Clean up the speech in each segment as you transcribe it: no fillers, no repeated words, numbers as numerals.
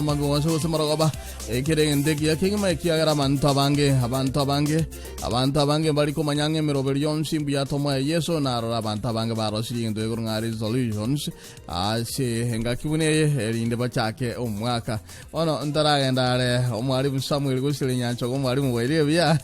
Magoso gose marogoba ekere egento ekiya kegima ekiagera abanto abange abanto abange abanto abange mbari komanya ng'a emeroberi yonsi mbuya tomoe Yeso narora abanto abange barosirie egento igoro ng'a resolutions ase engaki buna eye erinde bachake omwaka bono ntaragenda are omwarimu Samuel gosire nyanchogo omwarimu bwairire buya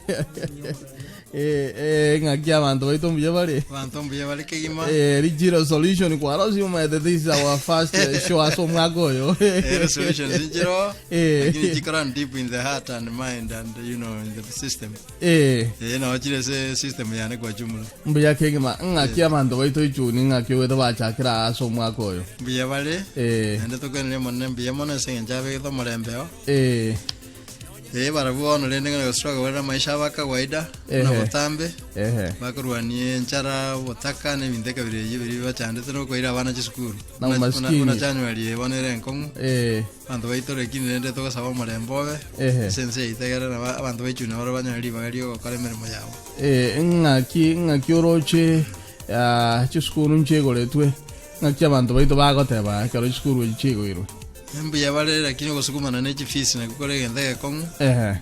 Eh, eh, ng'aki abanto baito mbuya bare Abanto mbuya bare kegima. Eh, Rijiro solution kwarosi omanyete this is our first eh, show ase omwaka oyo Eh, resolutions nchiro Eh. lakini chikora deep in the heart and mind and you know in the system. Eh, Eh no chire se system yane kwa jumla. mbuya kegima ng'aki abanto baito ichuni ng'aki ogete bachakera ase omwaka oyo Mbuya bare. Eh. Naende tokweneria Omonene mbuya mono ase eng'encho abegete omorembe oo. Eh, Ee, barabwo bono rende ng'a gostruggle bare namaisha abo a kawaida, buna Ehe. botambe, Ehe. bakorwania enchara, obotaka, na ebinto ekabira eyio biria bibachandete na okoira abana chisukuru. Na Buna- buna- umaskini. Buna January eye bono ere enkong'u, Eh. abanto baito lakini rende togosaba omorembe obe, Ehe. ase ense yaito egere nabo abanto baichune barabwo banyore ribaga ri'ogokora emeremo yabo. Eh, ng'aki ng'aki oroche ah, chisukuru nchigoretwe ng'aki abanto baito bagoteba ekero chisukuru echi chigoirwe Mbuya bare, lakini ogosukumana ne chifees nakio kore egento egekong'u. Ehe.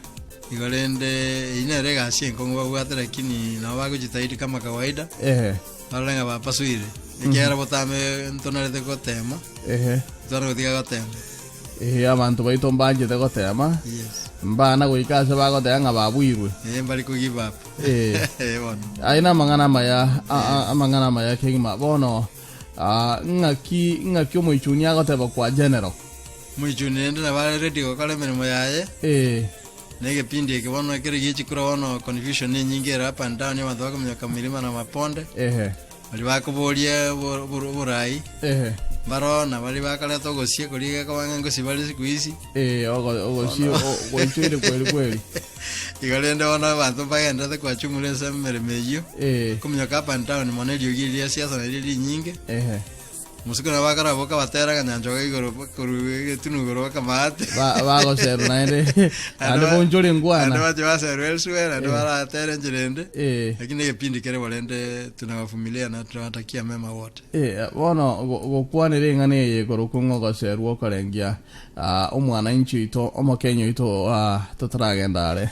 Igo rende eyio nere egasi enkong'u babwate lakini nabo bagochitahidi kama kawaida. Ehe. Barore ng'a bapasuire. Ekiagera botambe ntonarete gotema. Ehe. Ntwana gotiga gotema. Ehe, abanto baito mbanchete gotema. Yes. Mbana goika ase bagoteba ng'a babuirwe. Eh, mbari ko give up. Eh. Eh, bono. Aye namang'ana amaya, a- a- amang'ana amaya kegima. Bono Ah, ng'aki ng'aki omoichuni agoteba kwa general? Omoichuni rende nabo are ready gokora emeremo yaye, Eh, na egepindi eke bono ekere gie chikura bono confusion nenyinge ere up and down abanto bakominyoka milima na maponde, ehe, baria bakoboria obo- obo- oborai, ehe. mbaro na baria bakoreta ogosie koria gekoba ng'a ngosie bare siku hizi. Eh, ogo- ogosie o- goichoire kweri kweri. Igo rende bono abanto mbagenderete koachumura ense emeremo eyio, Eh, kominyoka up and down mono eriogi eria ria siasa nario rinyinge. ehe. Omosike nabo akaraboka batera aganyanchoka igoro korwa egetunu igoro bakamaate. Ba- bagoserwa naende naende bonchore Naende nkwana bache baserwa elsewhere naende baratere enchera ende. Eh. Lakini egepindi kere bo rende tunawavumilia na tunawatakia mema wote. Eh, bono go- gokwanera eng'ana eye korokwa ng'a ogoserwa okorengia ah, omwananchi oito omokenya oito ah, totaragenda are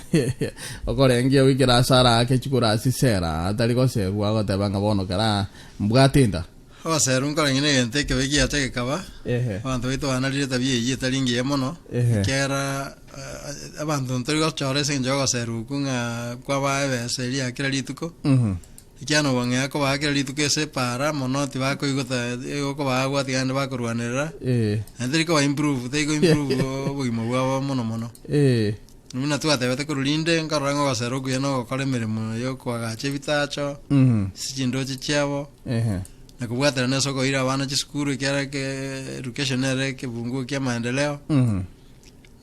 okorengia goikera ase arake chikura ase sera atari goserwa agoteba ng'a bono kera mbwate enda Ogoserwa nkorenge negento ekebe giacha gekaba, Ehe. abanto baito banarire etabia eyio etari engiya mono, Ehe. ekiagera eh, abanto ntori gochora ase eng'encho y'ogoserwa okwo ng'a kwabaa ebesa eria ya kera rituko, Mhm. ekiagera nobong'ea kobaa kera rituko ase epaara mono tibakoigota egokobaa gwatiga naende bakorwanerera, Eh. naende teri koba improve, teri ko improve obogima bwabo mono mono. Eh. Buna twatebete korwa rinde, nkarora ng'a ogosera okuya nogokora emeremo y'okoagacha ebitacho, Mhm. ase chindoche chiabo, Ehe. na kobwaterana ase okoira abana chisukuru ekiagera ke education nere ekebunguo kia maendeleo, Mhm.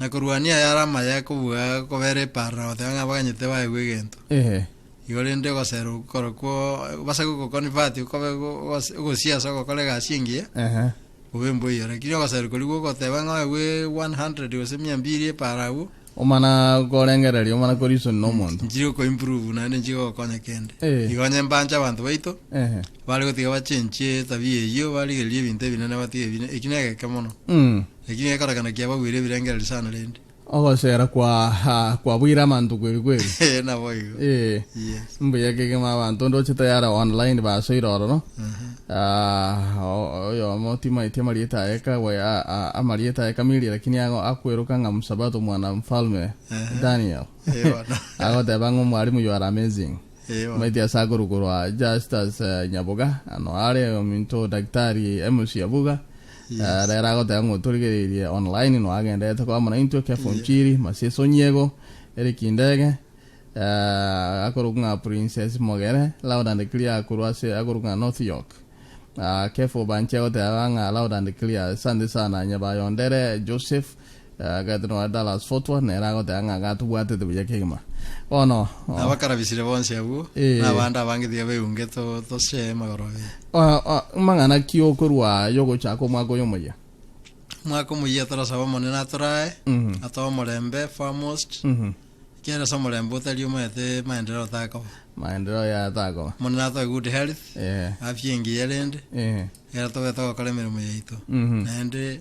na korwania ayare amaya kobua kobera eparara na goteba ng'a baganyete baegwe egento. Ehe. Igo rende ogosera okwo korokwo base gogoconvert kobe go- ogosia ase ogokora egasi engiya, Ehe. Bobe mboiyo, lakini ogosaria koria gogoteba ng'a oegwe 100 gose mia mbiri epara abwo, Omana korengereria, omana koreason nomonto. nchiri gokoimprove naende nchiri gogokonya kende. Eh. Igo onye mbanche abanto baito, Ehe. bare gotiga bachenchie etabia eyio, barigererie ebinto ebinene batige ebine, eki negeke mono. Mm. Lakini gekorekana kiababuire ebirengererio sana rende. Ogosera kwa ah, kwabwire amanto kweri kweri. Eh, naboigo. Eh. Yes. Mbuya kegima abanto ndoche tayari online basoire ororo. Ah, o- oyomo timaeti amarieta aye kagwe a- a- amarieta aye kamili lakini ago akweroka ng'a msabato mwana mfalme Daniel. Eh, bono. Agoteba ng'a omwalimu you are amazing. Eh, bono. Maiti ase akorukorwa Justus eh, Nyaboga ano are ominto daktari MC Abuga. Yes. Eh, rero agoteba ng'a otorigereirie online no agenderete koba amo naintwe Kefa Onchiri, Masese Onyiego, Eric Ndege, eh, akorokwa ng'a Princess Mogere, loud and clear korwa ase akorokwa ng'a North York. Ah, Kefa Obanchi agoteba ng'a loud and clear, asante sana Nyabayondere Joseph, eh, agete nonya Dallas Fort Worth, nere agoteba ng'a gatobwatete buya kegima. Bono, oh, Nabakarabisire bonsi abwo, Eh. na abande abange tiga beunge to- toshee magoroba eye. Ah, ah, mang'ana ki okorwa yogochaka omwaka oyo omoyia? Omwaka omoyia torasaba Omonene atorae, Mhm. atoe omorembe foremost, Mhm. ekiagera ase omorembe otari omanyete maendeleo otakoba. Maendeleo ya takoba. Omonene atoe good health, Eh. afya engiya rende, Eh. ekero tobe togokora emeremo yaito. Mhm. Naende.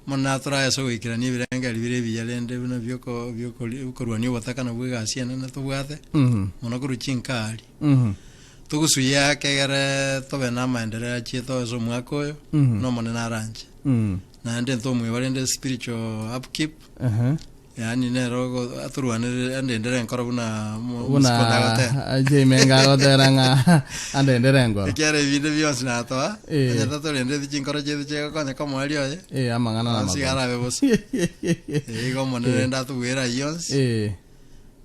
Mono natorae ase ogoikerania ebirengeri bire ebiya rende buna bioko biokori okorwania obotaka nabwo egasi enene tobwate, Mhm. mono korwa chinka aria. Mhm. Togosuya ake egere tobe na amaendereo achiete ase omwaka oyo, Mhm. na Omonene aranche. Naende ntomoeba rende spiritual upkeep, Ehe. yaani nere ogo atorwanerere andendere enkoro buna omo- omosike onde agotera. Buna Jaymenga agotera ng'a andendere enkoro. Ekiagera ebinde bionsi natoa, Eh. onye tatorendeti chinkoro chiaito chiagokonya komoerio oye, Eh, amang'ana na onsi iga amakongo. arabe bosa. Eh, igo Omonene rende atobwere ayio onsi, Eh,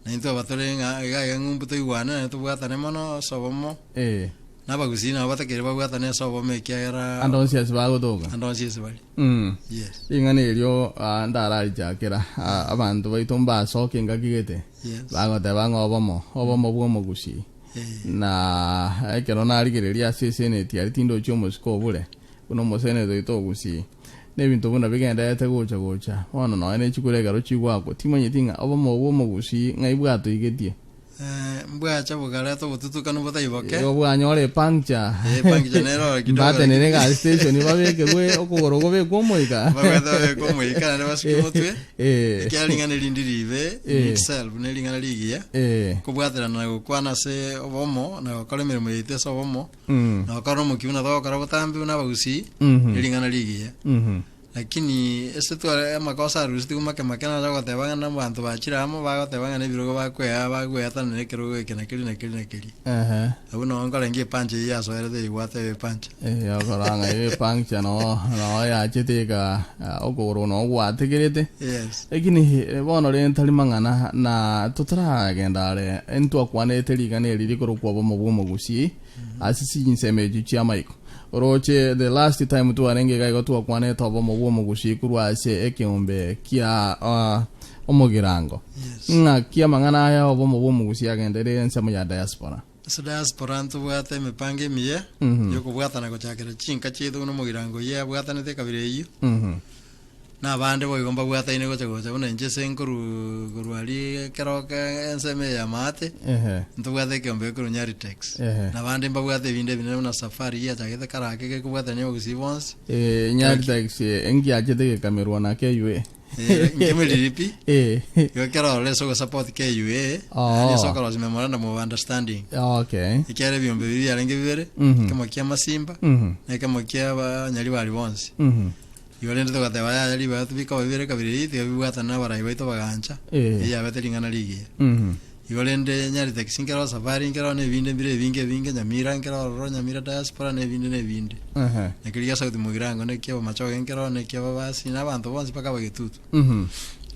na intwe aba tore ng'a iga iga ng'umbu toigwane naende tobwatane mono ase obomo, eh. na abagusii nabo batakeire babwatane ase obomo ekiagera Ande onsi ase bagotoka. ande onsi ase bare. Mm. Yes. Ring'ana erio ah, ndararichakera ah, abanto baito mbasoke engaki gete Yes. bagoteba ng'a obomo obomo bw'omogusii Eh. na ekero narigereria ase eseneti aria tindochi omosike obure buna omoseneti oito ogusii na ebinto buna bigendererete gocha gocha bono nonya ne chikura ekero chigwakwa timanyeti ng'a obomo obwo omogusii ng'ai bwatoigetie Eh, mbwacha bokareta obotutukanu botaiboke. Igo bwanyora epuncture. Eh, epuncture nero oro kidogo. Mbatenene egari station babekegwe okogoro gobekwe omoika. Babwate babekwe omoika naende basuke motwe. Eh. Ekiagera ring'ana erinde ribe in Eh. itself ne ring'ana rigiya. Eh. Kobwaterana na gokwana ase obomo na gokora emeremo yaito ase obomo Mm. na gokora omokia buna togokora botambe buna abagusii Mhm. ne ring'ana rigiya. Mhm. Lakini ase tware amakosa arusetigwe make make nase ogoteba ng'a nabanto bachire amo bagoteba ng'a nebirogo bakwea bagweatanana ekerogo eke na keria na keria na keria. Ehe. Abwo noo nkorenge epancha eyio yasoerete eyebwate epancha. Eh, okora ng'a epancha noo noo yachete eka ah, okogoro noo gwategerete. Yes. Lakini eh, bono rende tari mang'ana na totaragenda are ntwakwanete rigana eri rikorokwa obomo bw'omogusii ase chinsemo echio chi'amaiko. Oroche the last time twarenge iga igo twakwanete obomo bw'omogusii korwa ase ekeombe kia ah, omogirango. Yes. Ng'aki amang'ana aya obomo bw'omogusii agenderire ensemo ya diaspora? Ase diaspora ntobwate emepango emiya Mhm. yokobwatana gochakera chinka chiaito buna omogirango oyio abwatanete ekabira eyio. Mhm. Na abande boigo mbabwataine gocha gocha buna inche ase nkoru korwa aria ekero ke ensemo eye ya maate, Ehe. ntobwate ekeombe gekorwa Nyaritex. Ehe. Na abande mbabwate ebinde ebinene buna Safari yachagete kare ake gekobwatania abagusii bonsi. Eh, Nyaritex engiachete gekamerwa na KUA. Eh, nkemeriri pi. Eh. Igo ekero orore ase ogosupport KUA, Oh. yaani ase okorosia memorandum of understanding. Okay. Ekiagera ebiombe biria biarenge bibere, Mhm. ekemo kia amasimba, Mhm. na ekemo kia abanyaribari bonsi. Mhm. Igo rende togateba yaya ribaga tibikoba bibere kabere eri tiga bibwatane na abarai baito bagancha, Eh. eyio yabete ring'ana rigiya. Mhm. Igo rende nyari taxi nkero safari nkero na ebinde mbire ebinge ebinge Nyamira nkero ororo Nyamira diaspora na ebinde na ebinde. Ehe. Na keria gia South Mugirango na ekia Bomachoge nkero na ekia Babasi na abanto bonsi mpaka Abagetutu. Mhm.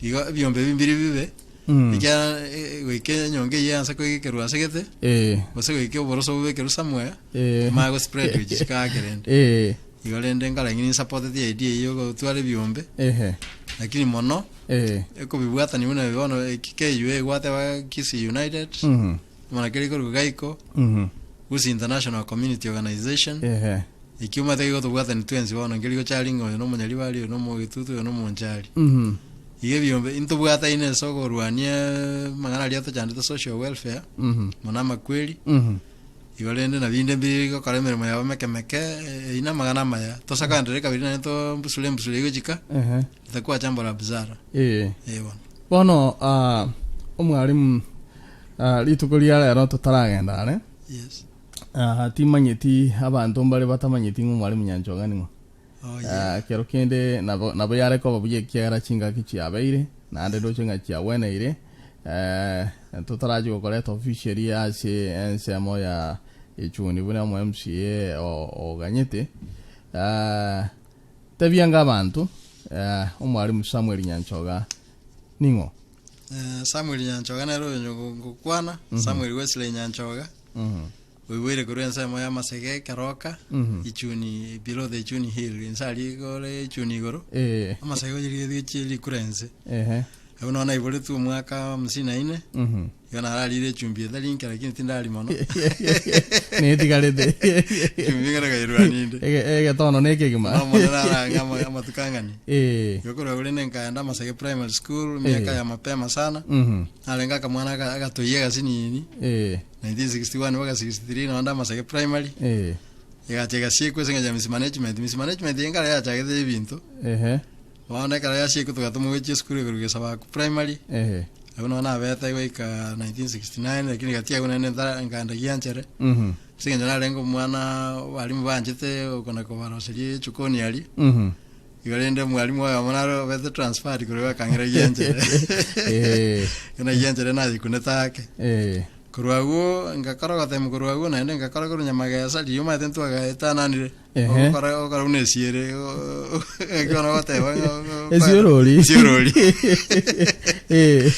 Igo ebiombe ebi mbiri bibe, Mm. ekiagera eh, goika enyongo eyio yansa koigekerwa ase gete, Eh. gose goika oboroso bobekerwe somewhere, Eh. emanye gospread gochia ake rende. Eh. Igo rende nkareng'ina insapoteti idea eyio yogotwara ebiombe, Ehe. lakini mono Eh. ekobibwatania buna ebi bono eki KUA gwateba Kisii United, Mhm. mana keria korwa Gaiko, Mhm. Gusii International Community Organization, Ehe. ekio omanyete gegotobwatania twensi bono nkeri gochari ng'a oyo na omonyaribari, oyo na omogetutu, oyo na omonchari. Mhm. Iga ebiombe intobwataine ase okorwania amang'ana aria atochandete social welfare, Mhm. mono amakweri, Mhm. Igo rende nabinde mbiri gokora emeremo yabo meke meke, eyio namang'ana amaya. Tosakanderere kabiri naende tombusure embusuro eyio gochika, Ehe. etakwachambora busara. Eh. Eh bono. Bono ah, omwalimu ah, rituko ria rero totaragenda are Yes. ah, timanyeti abanto mbare batamanyeti ng'a omwalimu Nyanchoga ning'o. Oh yeah. Ah, kero kende nabo nabo yare koba buya ekiagera chingaki chiabeire naende ndoche ng'a chiagweneire eh, totarachi gokoreta officially ase ensemo ya echuni buna omo MCA o- oganyete Ah, tebia nga abanto eh, omwalimu Samuel Nyanchoga ning'o? Eh, Samuel Nyanchoga nere oyo nyo- ngokwana, Samuel Wesley Nyanchoga. Mhm. Oiboire korwa ensemo y'amasege ekeroka, Ichuni, below the Ichuni hill, inse aria igoro Ichuni igoro, Eh. amasege oyerigetie gochia rikura ense. Ehe. Abwo nabo naiboretwe omwaka wa hamsini na ine, Mhm. igo nararire echumbi etari nke lakini tindari mono. Netigarete. Echumbi ng'ana kairwaninde. Ege- Egetono nekegima. Bono mono narang'e ama- amatuko ang'ani. Eh. Igo korwa abwo rende nkaenda amasege primary school, miaka Eh. ya mapema sana, Mhm. narenge akamwana aka- agatoyia agasinini, Eh. 1961 mpaka 63 nonde amasege primary Eh. egacha egasiekwa ase eng'encho ya mismanagement mismanagement eye nkare yachagete ebinto Ehe. Bono ekero yasiekwa togatomwa gochia esukuru igoro Gesabaku Primary, Ehe. abwo nabo nabete goika 1969 lakini gati abwo naende ntara nkaenda Gianchere, Mhm. ase eng'encho narenge omwana abalimu banchete okona kobaroseria echokoni aria, Mhm. igo rende omwalimu oyomo naro obete transferred korwa igo akang'ira Gianchere. Eh. Buna Gianchere nayekunete ake. Eh. Korwa agwo ngakora ogotemu korwa agwo naende ngakora korwa Nyamagesa riria omanyete ntwagaetananire. Ehe. Ogokora ogokora buna esiere ekero ogoteba ng'a Esiorori. Esiorori. Eh.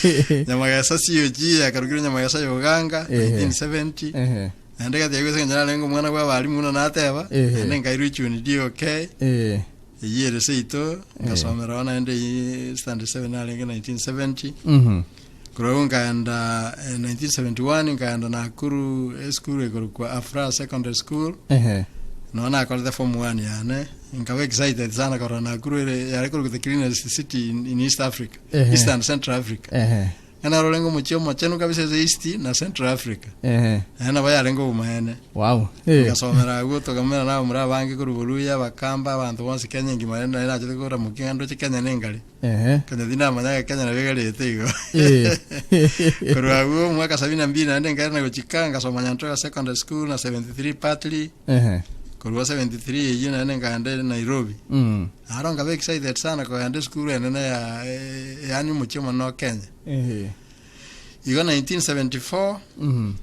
Nyamagesa COG yakarokire Nyamagesa ya Uganga Ehe. 1970 Ehe. naende gati yaigwa ase eng'encho narenge omwana bwa abalimu buna nateba Ehe. naende nkairwa echuni DOK Eh. eyio ere seito ngasomera oo naende eyio standard 7 narenge 1970 Mhm. Korwa agwo nkaenda eh, 1971 nkaenda Nakuru esukuru ekorokwa Afra Secondary School Ehe. nonya nakorete form 1 yane nkaba excited sana korora Nakuru ere yare korokwa the cleanest city in, in East Africa Ehe. East and Central Africa Ehe. ng'a narorenge omochie omochenu kabisa ase East na Central Africa Ehe. naende nabo yarenge obomaene Wow. Eh. ngasomera agwo tokamera na abamura abange korwa Boluya Abakamba abanto bonsi Kenya engima rende nari nachete koramokia ng'a ndoche Kenya nengare Ehe. Konya tindamanya ng'a Kenya nabo egarete igo. Eh. Korwa abwo omwaka sabini na mbili naende nkairana gochika ngasoma Nyantoga Secondary School na 73 partly. Ehe. Korwa 73 eyio naende nkaenda Nairobi. Mm. Aro nkaba excited sana kogenda esukuru enene ya eh, yaani omochie omonene o Kenya. Ehe. Igo 1974 Mm.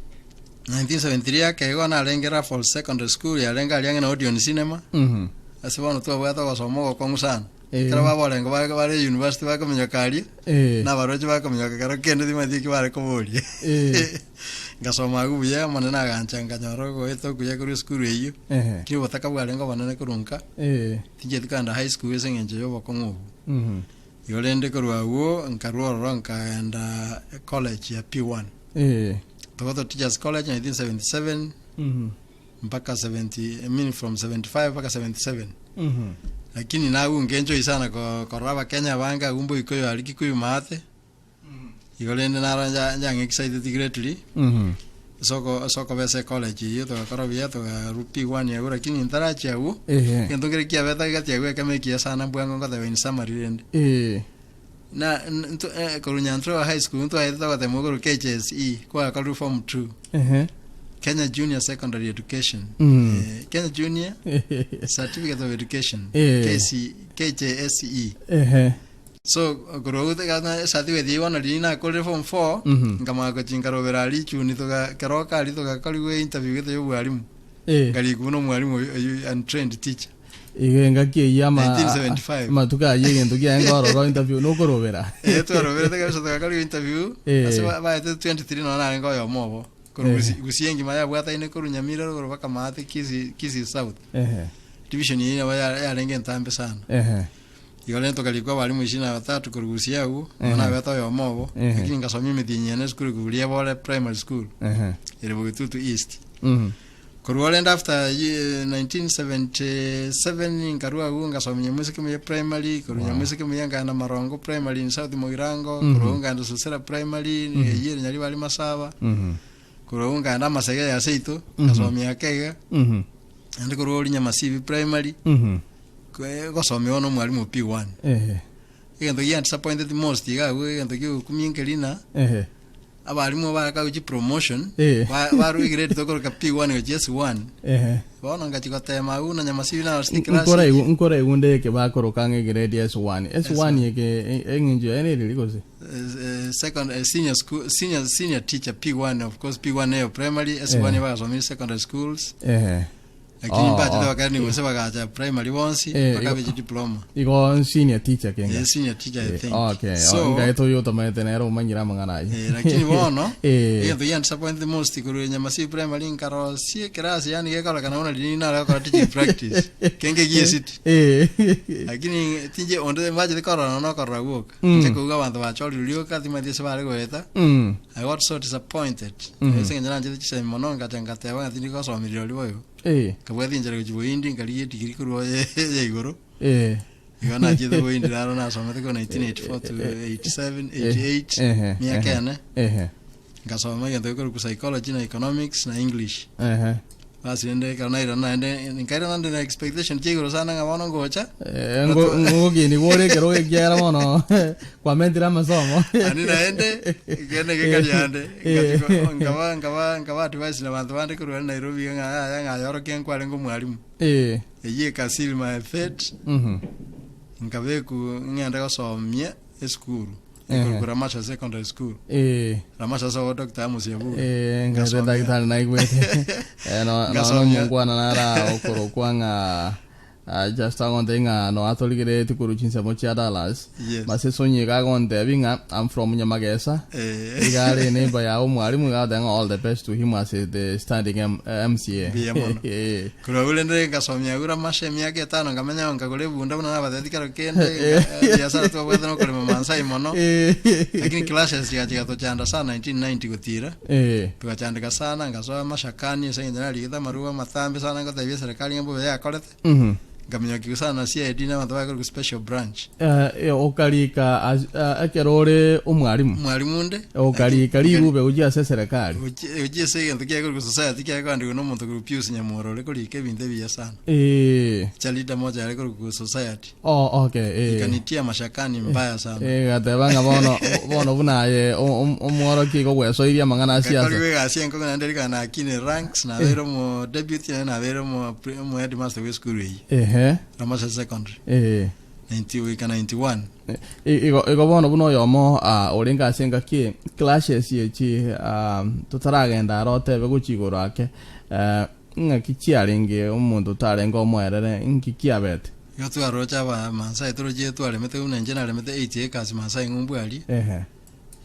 1973 akeigo narenge Raffles Secondary School yarenge aria ang'e na Odeon Cinema. Mhm. Ase bono twabwate ogosoma ogokong'u sana. Eh. Ekero baborengo bare bare university bakominyoka aria, Eh. na abaroche bakominyoka kero kende timanyeti eki bare koboria. Eh. Ngasoma agwo buya, Omonene agancha nkanyora ogoeta okuya korwa esukuru eyio. Ehe. Lakini obotaka bwarenge obonene korwa nka, Eh. tinchieti kogenda high school ase eng'encho ya obokong'u obwo. Mhm. Igo rende korwa agwo, nkarwa ororo nkaenda college ya P1. Eh. Togoto Teachers College 1977 Mhm. mpaka 70, I mean from 75 mpaka 77. Mhm. Lakini nagwo nkenchoi sana ko- korora abakenya abange agwo mboikoyo aria Kikuyu maate. Igo rende naro nja- njang'e excited greatly. Mhm. Ase oko- ase okoba ase ecollege eyio togakora buya tokarwa P1 agwo lakini ntarachia agwo, Ehe. egento nkere kiabete gati agwo ekemo ekiya sana mbwango ngoteba in summary rende. Eh. Na n- nto- eh, korwa Nyantroa High School ntwaete togotema korwa KJSE kwagakorire form 2. Ehe. Kenya Junior Secondary Education. Mm. Eh, Kenya Junior Certificate of Education. Eh. KC, KJSE. Ehe. So korwa agwo kana certificate eyio bono riria nakorire form 4 Mhm. nkamanya gochi nkarobera aria echuni toga keroka aria togakorigwa interview gete ya obwarimu. Eh. Nkarikwa buna omwarimu oyo oyo untrained teacher. Igo engaki eyio ama 1975. amatuko ayio egento kiaye nkorora interview nokorobera. Eh twaroberete kabisa togakorigwa interview Eh. ase ba- baete 23 nonya narenge oyomo obo. Korwa Eh. Gusii Gusii engima yabwataine korwa Nyamira rogoro mpaka maate Kisii Kisii South. Ehe. Division eyio nabo ya- yarenge entambe sana. Ehe. Igo rende tokarikwa abalimu ishirini na batatu korwa Gusii agwo, Ehe. bono nabete oyomo obo, Ehe. lakini ngasomia emetienyi yane esukuru korwa Riebore Primary School, Ehe. ere Bogetutu East. Mhm. Korwa rende after ye- 1977 nkarua agwo ngasomia Nyamoiseke Muya Primary, korwa Wow. Nyamoiseke Muya nkaenda Marongo Primary in South Mogirango, Mhm. korwa agwo nkaenda Sosera Primary, Mhm. eyio ere Nyaribari Masaba, Mhm. korwa agwo nkaenda Amasege ya seito, Mhm. ngasomia ake iga, Mhm. naende korwa oria Nyamasibi Primary, Mhm. Kwe- gosomiwa na omwalimu P1. Ehe. Egento gia disappointed most iga agwo egento kiogokumia nkeri na Ehe. abalimu baraka gochi promotion Eh. ba- barwa egrade tokoroka P1 gochi S1 Ehe. bono ngachi gotema agwo na Nyamasibi na ase class Nkora igu nkora igu ndeke bakoroka ng'a egrade S1. S1 eke eng'encho yaye nereri gose? second senior school senior senior teacher P1 of course P1 eyo primary S1 Eh. bagasomire secondary schools Ehe. Lakini Oh, mbachete oh. bakare gose bagacha primary bonsi Eh, bakabe igo- chidiploma. Igo senior teacher kenga. Eh, senior teacher I Eh, think. okay. So, Oh, ngaete oyo otomaete nere omanyire amang'ana ayio. eh, lakini bono Eh. egento gia disappoint the most korwa Nyamasibi primary nkarosie ekerasi yani gekorekana buna riria nare gokora teaching practice kenge giesiti Eh. lakini tinche onde mbachete korora nokorora gwoka Mm. nche kouga abanto bachorire rioka timanyeti ase bare goeta Mm. I got so disappointed. Mhm. Ase eng'encho nanchete chisemi mono ngacha ngateba ng'a tindi gosomeria oria boigo. Eh. Nkabwati enchera gochia boindi nkarigia edigiri korwa oye ya igoro. Eh. Igo nachiete boindi naro nasomete korwa 1984 to 87, 88, Ehe. miaka ehe, ene. Ehe. Nkasoma egento gekorokwa psychology na economics na English. Ehe. Basi rende ekero nairana naende nkairana nde na expectation chia igoro sana ng'a bono ngocha. Eh, ngo- ngokinigwa ore ekerogo ekiagera bono kwamentire amasomo. Ani naende kende gekariande Eh. nkaba nkaba nkaba advice na banto bande korwa Nairobi ng'a yaya ng'a ayorokia nkwarenge omwalimu. Eh, Eyio ekaseal my fate nkabeku ng'ende gosomia esukuru ekorokwa Ramasha Secondary School. Ramasha ase ogo Doctor Amos Yabuga. Eh, ngate Ngasomia. daktari naigwete. Eh, no no Ngasomia. omongwana nara okorokwa ng'a ah, just agonte ng'a no atorigereti korwa chinsemo chia Dallas. Yes. Mase sonye iga agontebi ng'a I'm from Nyamagesa. Iga are neighbor ya omwalimu iga agoteba ng'a all the best to him as the standing M, eh, MCA. Mbuya mono. Eh. Korwa abwo rende ngasomia agwo Ramasha emiaka etano, nkamenya oo nkagora ebunda buna nabatebi kero kende, nka- ebiasara twabwate na okorema Maasai mono, lakini clashes chigacha chigatochanda sana 1990 gotira, Eh. togachandeka sana, ngasoa mashakani ase eng'encho narigete amarube amatambe sana ngotebia eserekari ng'a mbobe yakorete, Nkaminyokiwa sana na CID na abanto bakorokwa special branch. Eh, eh, okarika as- eh, ekero ore omwarimu Mwalimu onde. okarika rirube gochia ase eserekari Gochia ase egento kiakorokwa society kiakoandikwa na omonto korwa Pius Nyamworo ore korika ebinto ebiya sana. Eh, Cha leader moja are korokwa society. oh, okay, eh. Ikanitia mashakani mbaya sana. Eh, gateba ng'a bono bono buna aye o- o- omworokia igo gwesoirie amang'ana a siasa Ngakorigwa egasi enkong'u naende rika nakine ranks nabeire omo deputy naende nabeire omo pre- omo headmaster bwe esukuru eyio Ehe, Ramasha Secondary eh. 90 goika 91. I- Igo igo bono buna oyomo ah, orenge ase engaki clashes echi ah, totaragenda aro otebe gochia igoro ake eh, ng'aki chiarenge omonto otarenge omoerere nki kiabete? Igo twaroche aba Maasai toroche twaremete buna inche naremete 8 acres Maasai ng'umbu aria. Ehe.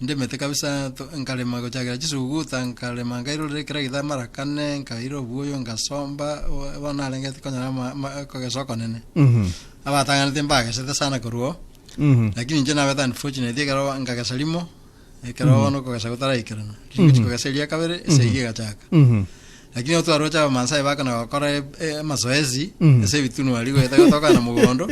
Ndemete kabisa to nkarema gochakera chisuguta nkarema nkairorera ekeragita mara kane nkaira obuoyo ngasomba bono narengete konyora ama ama okogesa okonene. Mhm. Abatang'anete mbagesete sana korwa oo, Mhm. lakini inche nabete unfortunate ekero nkagesa rimo, ekero bono okogesa gotaraikerana, rigochi kogesa eria kabere, esegi egachaka. Mhm. Lakini igo twaroche Abamaasai bakona gokora e- e- amazoezi ase ebitunwa aria goeta gotoka na mogondo.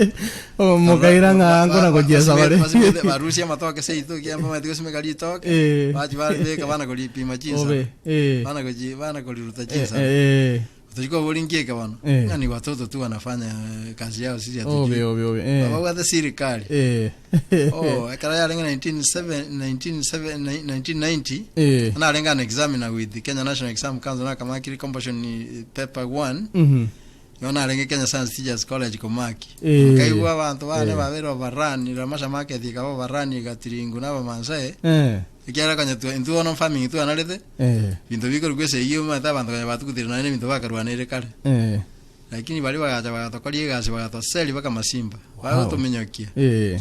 Oh, mokaira ng'a nkona gochiesa bare. Basimete barusia amatoke seito ekiagera mbamaete gosimeka ritoke. Eh. Bachi babeka bana koripima chinsara. Obe, eh. Bana gochi bana koriruta Eh, chinsara. eh, eh. Tochi kobori nki eke bono? Eh. Ng'a ni watoto tu wanafanya eh, kazi yao sisi hatujui. Obe, obe, obe. Eh. Babwate sirikali. Eh. Oh, ekero yarenge 1907 1907 1990 Eh. narenge an examiner with the Kenya National Exam Council nakamakire compulsion eh, paper 1 Mhm. igo narenge Kenya Science Teachers College komaki Eh. nkaigwa abanto bane Eh. babere overrun Ramasha market ikaba overrun igatiringwa na abamansae Eh. ekiagera konya twa intwe bono farming twanarete Eh. binto bikorwa esegi omanyete abanto konya batugutire nonye na ebinto bakarwaneire kare Eh. Lakini baria bagacha bagatokoria egasi bagatoseria mpaka masimba, Wow. bagotominyokia. Eh.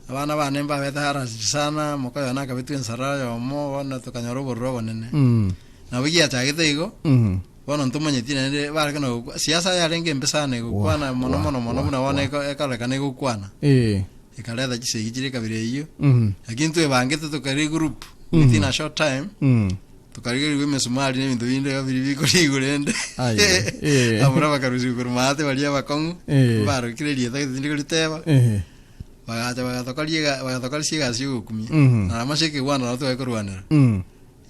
Abana bane mbabete harassed sana, moka oyone akabetwa ensara oyomo, bono tokanyora obororo obonene. Nabo giachagete igo, bono ntomanyeti naende bare kona gokwa, siasa yarenge embe sana egokwana Wa, mono wa, mono mono wa, buna bono wa. eko ekorekana egokwana. Ekareta chisegi chiria ekabira eyio, lakini twebangete tokaregroup within a short time, Tokarigerigwa emesumari na ebinto binde iga biria bikorigwa rende. Aye, eh. Abwo bakarusigwa korwa maate baria abakong'u, Eh. mbarokire erieta gete tindi koriteba, Eh. bagacha bagatokoria ega bagatokorisia egasi ya ogokumia. Mhm. Na amase ekegwanda nabo tware korwanera.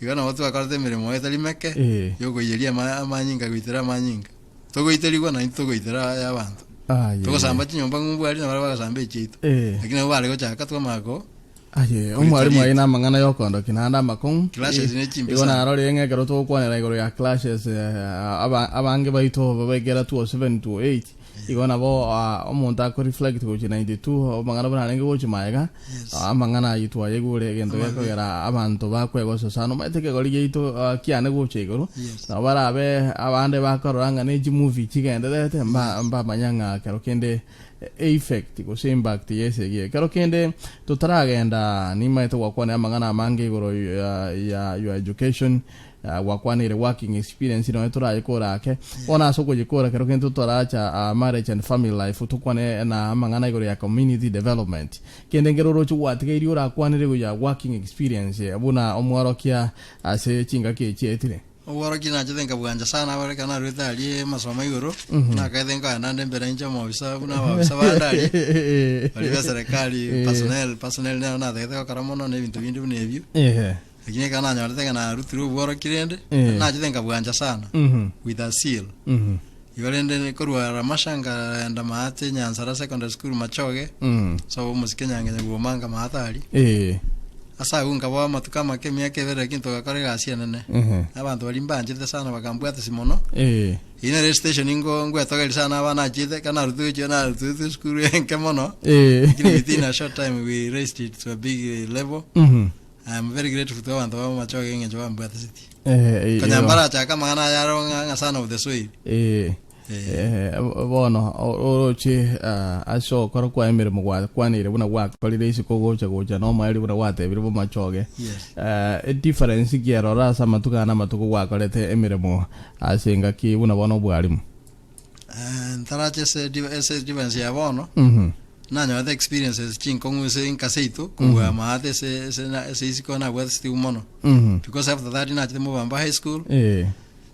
Igo nabo twakorete emeremo etari meke, Eh. ya okoiyeria ama amanyinga goitera amanyinga. Togoiterigwa naintwe togoitera aya abanto. Aye. Togosamba chinyomba ng'umbu aria nabaria bagasamba echiaito. Eh. Lakini nabo bare gochaka twamanya ko Aye, omwarimu aye namang'ana yokondokia naende amakong'u. Clashes ne chimbe Igo sana. narorire ng'a ekero togokwanera igoro ya clashes eh, aba- abange baito babaikera 207 208 igo nabo ah, omonto akoreflect gochia 92 amang'ana buna arenge gochia maega Yes. ah, amang'ana ayio twayaigure egento Amabe. gekogera abanto bakwegosa sana omanyete ekegori giaito ah, kiane gocha igoro Yes. nabo barabe abande bakorora ng'a ne chimovie chigendererete mba mbamanya ng'a kero kende Effect gose impact y'esegi eye. Ekero kende totaragenda nimaete gwakwanera amang'ana amange igoro ya ya your education gwakwaneire working experience nonye torayekore ake. Bono ase okoyekora ekero kende totoracha marriage and family life tokwane na amang'ana igoro ya community development. Kende nkere oroche gwatigairie orakwanere igoro ya working experience buna omworokia ase chingaki echi chiaetire. Obworokia nachete nkabwancha sana abare ekero naruete aria amasomo igoro, nakaete nkoenda ande mbere inche omobisa buna ababisa bande aria, baria ba eserekari personnel, personnel nero natagete gokora mono na ebinto binde buna ebio. Ehe. Lakini ekero nanyorete ng'a narutire obworoki rende, Eh. nachete nkabwancha sana Mhm. with a seal. Mhm. Igo rende korwa Ramasha nkaenda maate Nyansara Secondary School Machoge, Mm. sobo omosike Nyange Nyagwoma nkamaate aria. Eh. Ase agwo nkaboa amatuko amake emiaka ebere lakini togakora egasi enene. Ehe. Abanto baria mbanchete sana bakambwatisi mono. Eh. Eyio nere estation ngo ngwetogeria sana aba nachiete ekero narutire gochia narutete esukuru enke mono. Eh. Lakini within a short time we raised it to a big level. Mhm. I am very grateful to abanto ba Machoge eng'encho bambwateseti. Eh, eh, Konya igo. mbarachake amang'ana aya aro ng'a ng'a son of the soil. Eh. Eh. Eh, bono oroche ah, ase okora kwa emeremo gwakwanire buna gwakorire isiko gocha gocha nomoerio buna gwatebire bomachoge Yes. Eh, edifference ki erora ase amatuko aya na amatuko gwakorete emeremo ase engaki buna bono obwarimu Eh, ntarache ase di- ase difference ya bono Mhm. nanyorete experiences chinkong'u ase enka seito kobua maate ase ase na- ase isiko nabwate sitigu mono Mhm. because after that nachete mobamba high school Eh.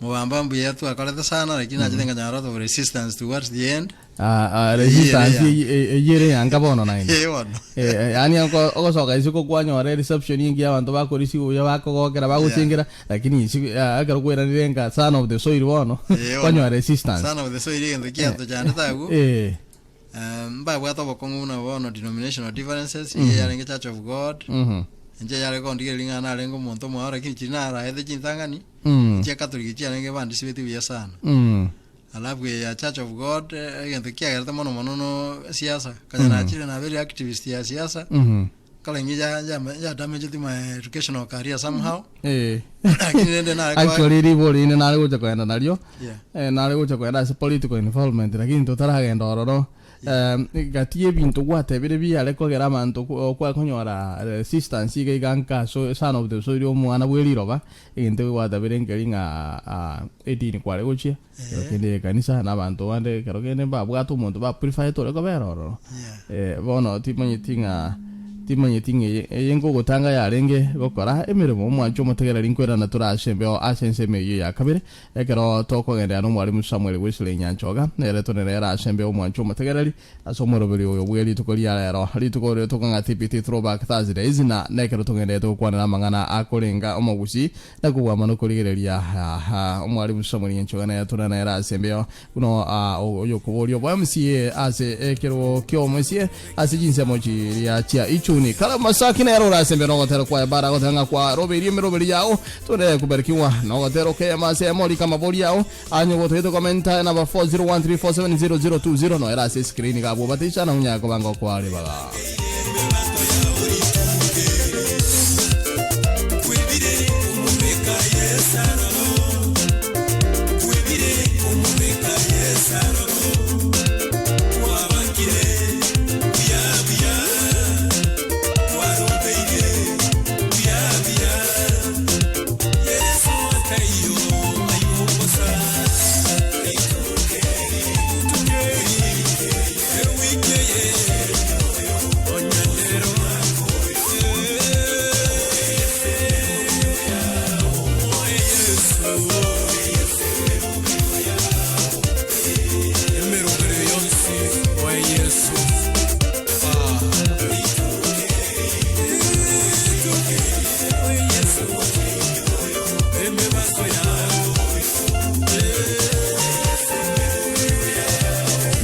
mobamba mbuya twakorete sana lakini nachete nkanyora lot of resistance towards the end Ah, ah, resistance Eyere eyere yanga bono naende Eh, bono Eh, eh, yaani ogosoka isiko kwanyora reception engiya abanto bakorisia buya bakogokera bagochengera lakini isiko ah, ekero kweranire nka son of the soil bono Eh, bono. kwanyora resistance son of the soil egento kiatochandete agwo Eh, Eh, mbabwate obokong'u buna bono denominational differences iye yarenge church of god mhm, inche yare kondigereria ng'a narenge omonto omwao lakini chiri naraete chintang'ani mm, chia catholic chiarenge bandisibeti buya sana mm, alafu eye ya church of god eh, egento kiagerete mono mono no siasa kanya nachire nabeire activist ya siasa mhm. kare inche ya- ya- ya damaged my educational career somehow Eh. lakini rende nare kwa- Actually ribori inde nare gocha koenda nario Yeah. eh, nare gocha koenda ase political involvement lakini totaragenda ororo eh, gati y'ebinto gwatebire biare kogera abanto kwakonyora resistance iga iga nka so son of the soil omwana bwe riroba egento gwatabire nkeri ng'a ah, edini kware gochia kero kende ekanisa na abanto bande kero kende mbabwate omonto ba preferete ore kobera ororo Yeah. Eh, bono timanyeti ng'a timanyeti ng'a eye eye nkogotanga yarenge gokora emeremo omwancho omotegereri nkoirana tore ase embeo ase ensemo eyio ya kabere ekero tokogenderera na omwalimu Samuel Wesley Nyanchoga nere tore nere ase embeo omwancho omotegereri Ase omoroberi oyo bwe rituko ria rero, rituko riria tokong'a TBT Throwback Thursdays, na nekero togenderete gokwanera amang'ana akorenga omogusii na kobua mono korigereria Omwalimu Samuel Nyanchoga nere tore nere ase embeo buna oyokoboria obo MCA ase ekerogo kiomosie ase chinsemo chiria chia Ichuni. Caleb Masaki nere ore ase embeo nogotera kwaye bara agotera ng'a kwaroberie emeroberi yao tore kuberikigwa nogotera okeyema ase emorika amabori ao Anye gotoete komenta enamba 4013470020 noera ase escreen iga abwo bateisa na onyare koba ngokoa ribaga.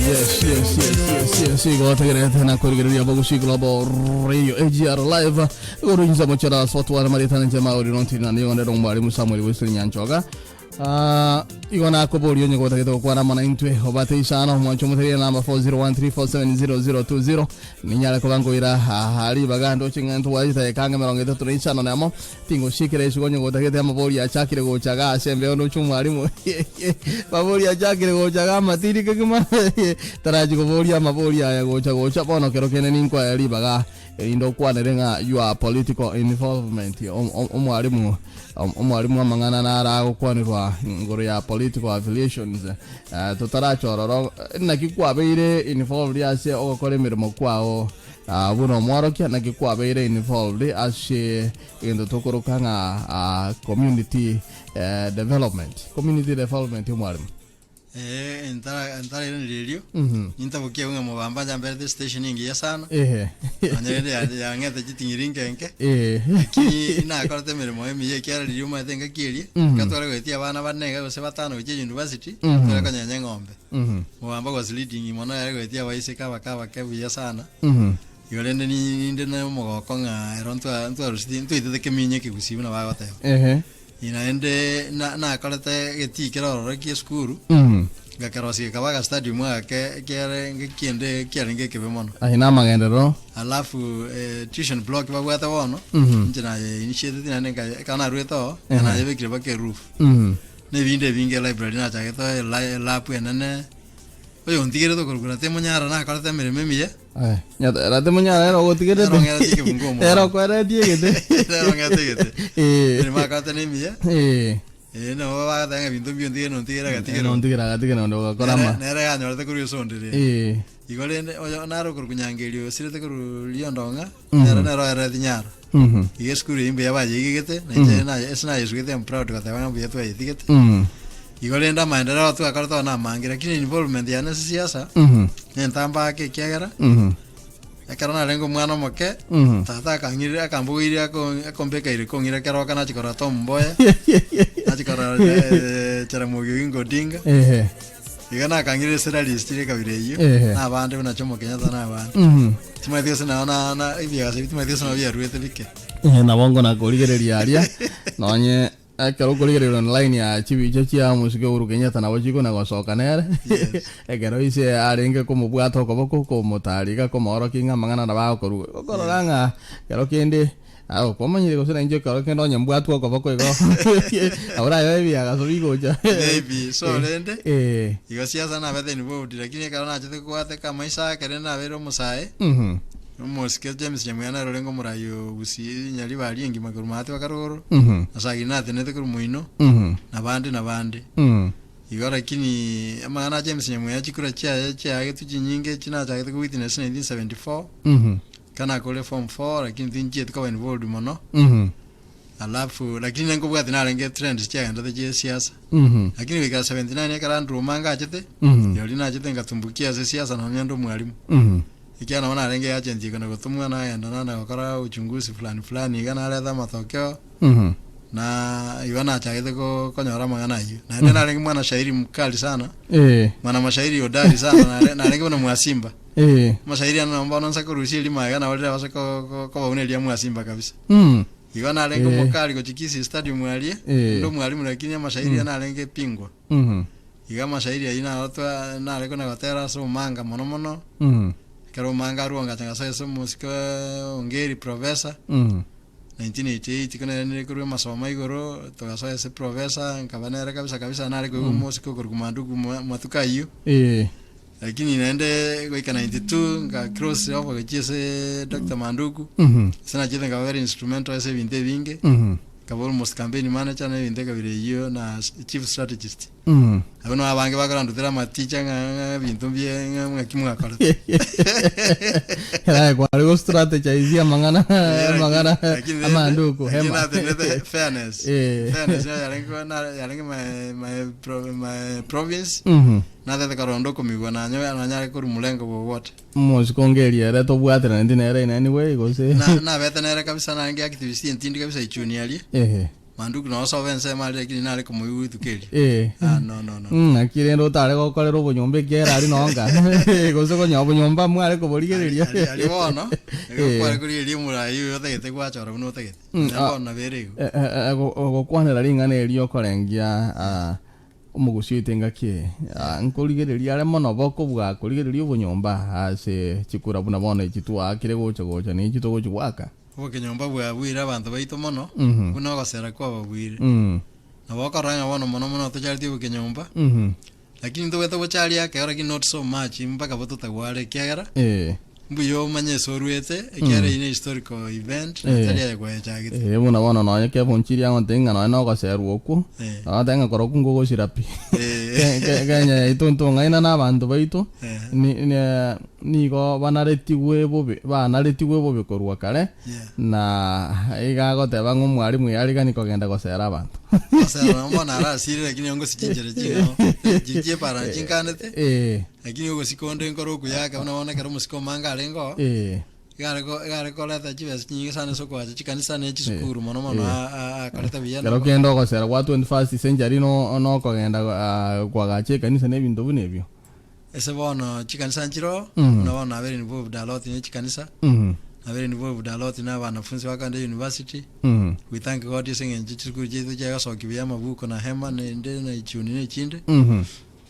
Yes, yes, yes, yes, yes. Igo tegerete na kurigereria Bogusi Global Radio AGR Live. Igoro mochera sotwara maritana njema ori nontina nigo ndero mwalimu Samuel Wesley Nyanchoga. Ah, igo nakoboria onye gotagete gokwana amo naintwe obate isano mwancho omoteria namba 4013470020 ninyare koba nkoira ah, ribaga ndoche ng'a ntobwate ekange 35 nemo tingochiikera isiko onye gotagete amabori achakire gocha iga ase embeo ndoche omwalimu mabori achakire gocha iga amatiri kegima tarachi koboria amabori aya gocha gocha bono kero kende ninkoe ribaga Erinde okwanere ng'a your political involvement, omwalimu omwalimu amang'ana naro agokwanerwa igoro ya political affiliations, totaracha ororo naki kwabeire involved ase ogokora emeremo kwao buna omworokia, naki kwabeire involved ase egento tokoroka ng'a community development, community development omwalimu. Eh, ntara ntarairaneria erio, Mhm. nintabokie ng'a mobamba njamberete estation engiya sana, Ehe. nonya rende ya- yang'ete chiting'iri nke nke, Eh. lakini nakorete emeremo emiya ekiagera riria omanyete engaki eria, Mhm. ekero tware goetia abana bane iga gose batano gochia university, Mhm. tware konyenya eng'ombe. Mhm. Mobamba was leading mono yare goetia abaiseke abake abake buya sana, Mhm. igo rende ni- ninde na omogoko ng'a ero ntwa ntwaruseti ntwaitete keminya ekegusii buna bagoteba. Ehe. Naende na- nakorete egetii kere ororo gie esukuru, Mhm. ngakerosia gekaba agastadium agake ekiare kende kiarenge ekebe mono. Aye namagenderero. Alafu eh, tuition block babwate bono, Mhm. inche naye initiated naende nka- ekero naruete oo, Ehe. nayebekire mpaka eroof. Mhm. Na ebinde ebinge elibrary nachagete oo, ela- elab enene, oyontigerete okorokwa Ratemonyara nakorete emeremo emiya. Aye, nyata- Ratemonyara ere ogotigerete. Ere ong'eretie ekebungo omwana. Ere okweretie egete. Ere ong'eretie egete. Eh. Emeremo akorete nemiya. Eh. Eh, nabo bagateba ng'a ebinto mbiontigere nontigere agatigera. Nontigere agatigera onde ogakora Nere ama. nere yanyorete korwa ase onde rende. Eh. Igo rende oyo nare okorokwa Nyangerio osirete korwa Riondong'a, Mhm. nere nere oereti Nyaro. Mhm. Igo esukuru eyio mbuya bayeigegete, na inche naye ase nayesugete am proud goteba ng'a mbuya twayetigete. Mhm. Igo rende amaendeleo twakorete bono namange, lakini involvement yane ase siasa, Mhm. nentamba ake ekiagera, Mhm. ekero narenge omwana omoke, Mhm. tata akang'irire akambogoirie ako- akombeka ire kong'ira keroka nachia korora Tom Mboya, nachia korora eh, Jaramogi Oginga Odinga, Ehe. iga nakang'irire ase rallies chiria ekabira eyio, Ehe. na abande buna Jomo Kenyatta na abande. Mhm. Timanyeti gose nao na na ebiagaso ebi timanyeti gose nao biaruete bike. Eh, nabo nkona korigereria aria nonye ekero okorigereria online ya chibicha chia omosike Uhuru Kenyatta nabo chikona gosoka nere Yes. ekero ise arenge komobwata okoboko komotari iga komoorokia ng'a amang'ana nabo agokorwa okorora ng'a ekero kende Agwo kwamanyire gose nainche ekero kende onye mbwatwe okoboko igo abwo naye ebiagaso bigocha. Maybe, so rende Eh. igo siasa nabete involved lakini ekero nachete kobwateka amaiso ake rende nabeire omosae Mhm. omosike James Nyamweya nere orenge omorai o Gusii Nyaribari engima korwa maate baka rogoro Mhm. na Sagini natenete korwa moino Mhm. na bande na bande Mhm. igo lakini amang'ana a James Nyamweya chikura chiaye chiagetwe chinyinge chinachagete ko witness 1974 Mhm. Ekero nakorire form four lakini tinchieti koba involved mono, Mhm. alafu lakini ninkobwatia narenge trends chiagenderete chia esiasa. Mhm. Lakini goikera 79 ekero Andrew Omanga achete, Mhm. rirorio nachete ngatumbukia ase esiasa nonya nde omwalimu. Mhm. Ekiagera nabo narenge agent kona gotomwa nagenda nana gokora uchunguzi fulani fulani iga nareta amatokeo, Mhm. na igo nachagete ko- konyora amang'ana ayio. Naende narenge mwana shairi mkali sana, Eh. mwana mashairi hodari sana, nare- narenge buna mwasimba. Eh. Amashairi ane nabo bono nse korusia erimo aiga nabo riria base ko- ko- koba buna eria mwasimba kabisa. Mm. Igo narenge Eh. omokari gochia Kisii Stadium aria, Eh. inde omwalimu lakini amashairi ane arenge pingwa. Mhm. Igo amashairi ayio naro twa nare kona gotera ase omanga mono mono, Mhm. ekero omanga arwa ngacha ngasoa ase omosike Ongeri professor, Mhm. 1988 ko nere nere korwa amasomo igoro, togasoa ase professor, nkaba nere kabisa kabisa nare koigwa omosike okorokwa Mandugu mwa- matuko ayio. Eh. Lakini naende goika 92 nka cross over gochia ase Doctor Manduku, Mhm. ase nachete nkaba very instrumental ase ebinto ebinge, Mhm. nkaba almost campaign manager na ebinto ekabira eyio na chief strategist. Mhm. Abwo nabo abange bakorandutera amaticha ng'a ng'a ebinto mbie ng'a ng'aki mwakorete. Erae kware go strategize amang'ana amang'ana Lakini rende- amanduku lakini hema. natenete fairness. Eh. Fairness niyo yarenge na- yarenge my, my, pro, my province Mhm. Natete koronda okomigwa nanye nanyare korwa murengo bwobote. Omosike onge eria ere tobwateraneti nere in any way gose? Na nabete nere kabisa narenge activist entindi kabisa ichuni aria. Ehe. Manduku noo sobe ensemo aria lakini nare komoigwa rituko erio. Eh. Ah no no no. Mm, naki rende otare gokorera obonyomba ekiagera aria noo nka gose konya obonyomba mware koborigereria. Aria aria bono, Eh. kware korigereria omorai oyo otagete gwachora buna otagete. Mm, Nonya ah. bono nabo ere igo. Eh, eh, eh, go- gokwanera ring'ana erio okorengia ah, Omogusii oito engaki eye nkorigereria are mono bokobua korigereria obonyomba ase chikura buna bono echi twaakire gocha gocha na echi togochi goaka. Obokenyomba bwabuire abanto baito mono, buna ogosera kwababuire. Nabo okorora ng'a bono mono mono tocharetie obokenyomba, lakini ntobwate obochari akero lakini not so much mpaka bototagware ekiagera Mbuya omanye ase oruete, ekiagera eyio ne historical event, na Eh. tari aye kwayechagete. Ee, buna bono nonye kebunchirie agontebia ng'a nonye nogoserwa okwo, Eh. agoteba ng'a korokwo nkogosira pi. Eh. Kenya yaito ntong'aina na abanto baito Eh. ni- ne- nigo banaretigwe bobe banaretigwe bobe korwa kare Yeah. na iga agoteba ng'a omwarimu yarigani kogenda gosera abanto. Gosera nabo bono arasire lakini ongosichinchera ching'ao chiri chiepara chinkanete Eh, lakini ogosika onde nkore okuyaka buna bono ekero omosike omange arenge oo eh, igare ko- igare koreta chibesa chinyinge sana ase okoacha chikanisa ne chisukuru mono mono Eh. a- a- akorete buya Kero kende ogosera gwa 21st century no nokogenda ah, kwagacha ekanisa na ebinto buna ebio. Ase bono chikanisa nchiroo, Mhm. buna bono nabere involved a lot ne chikanisa, Mhm. nabere involved a lot na abanafunzi bakogenda university, Mhm. we thank God ase eng'encho chisukuru chiaito chiagosokia buya amabuko na hema naende na ichuni na echinde, Mhm.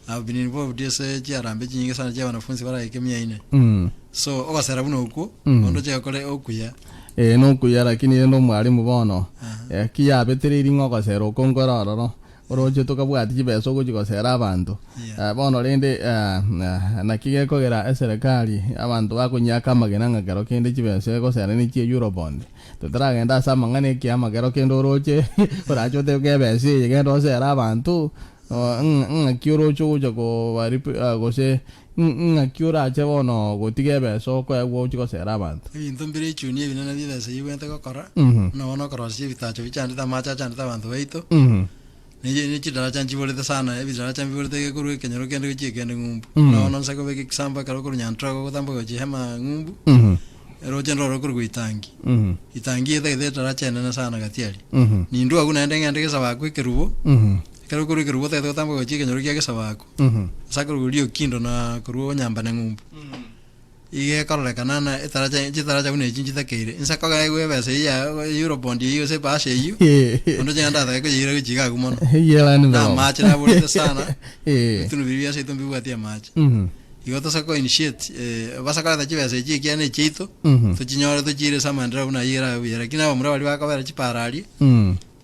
I've been involved ase chiarambe chinyinge sana chia abanafunzi baraike mia ine. Mhm. So ogosera buna okwo, Mhm. onde oche gokore okuya. Ee nokuya lakini rende omwalimu bono Aha. eh, ki yabetereirie ng'a ogosera oko nkore ororo oroche tokabwati chibesa ogochi gosera abanto Yeah. Eh, bono rende eh, eh, naki gekogera eserekari abanto bakonyiaka amagena ng'a kero kende chibesa egosera ne chie Eurobond totaragenda ase amang'ana ekiama kero kende oroche orache otebe ebesa eye genda osere abanto Oh, ng'a- ng'aki oroche ogocha kobarip ah, gose ng'a- ng'aki orache bono gotiga ebesa okoegwa ochi gosera abanto? Ebinto mbire echuni ebinene bie ebesa eyio ebwenerete gokora, Mhm. buna bono okorosia ebitacho bichandete amache achandete abanto baito, Mhm. ne ne chidaracha nchiborete sana, ebidaracha mbiborete gekorwa ekenyoro kende gochia ekende ng'umbu. Mhm. Buna bono nse kobeka example ekero okorwa Nyantrago ogotamboka gochia Hema ng'umbu, Mhm. eroche ndoro okorwa Itangi. Mhm. Itangi etagete edaracha enene sana gati aria. Mhm. Nindwe agwo naende ng'ende gesabaku ekerubo, Mhm. Ekero okorwa ekerubo otagete gotamboka gochia ekenyoro kia gesabaku, ase akorwa riokindo na korwa onyamba na eng'umbu, iga ekororekana ng'a etaracha chitaracha buna echi nchitakeire. Inse kogaegwa ebesa eyio ya eurobond eyio gose ebahasha eyio, onde oche naende atake koyeira gochia iga agwo mono. Na amache naborete sana, ebitunu biria bia seito mbibwati amache. Igo tose ko initiate base koreta chibesa echi ekiagera na echiaito, tochinyore tochiire ase amaendereo buna ayio erabe buya. Lakini abamura baria bakobera chipara aria,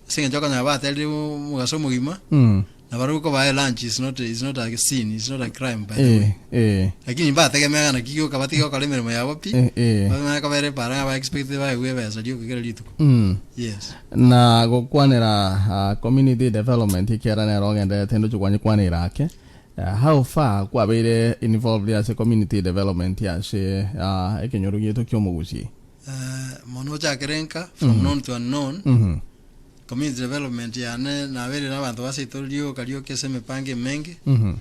Ase engencho okonyora baterire omogaso omogima, na barabwo kobaa elunch is not, is not a sin, is not a crime by the way. Eh, eh, Lakini mbategemea ng'a naki gioka batige gokora emeremo yabo pi, eh, eh. bamanye kobera epara ng'a ba expect baegwe ebesa rioka kera rituko. Yes. Na gokwanera ah, community development ekiagera nero ogendererete ndoche kwanyekwanera ake Ah, how far kwabeire involved ase community development ase ah, ekenyoro giaito kia omogusii? Eh, mono ochakere nka from known to unknown Mhm. community development yane nabeire na abanto baseito rioka rioka ase emepango emenge Mhm.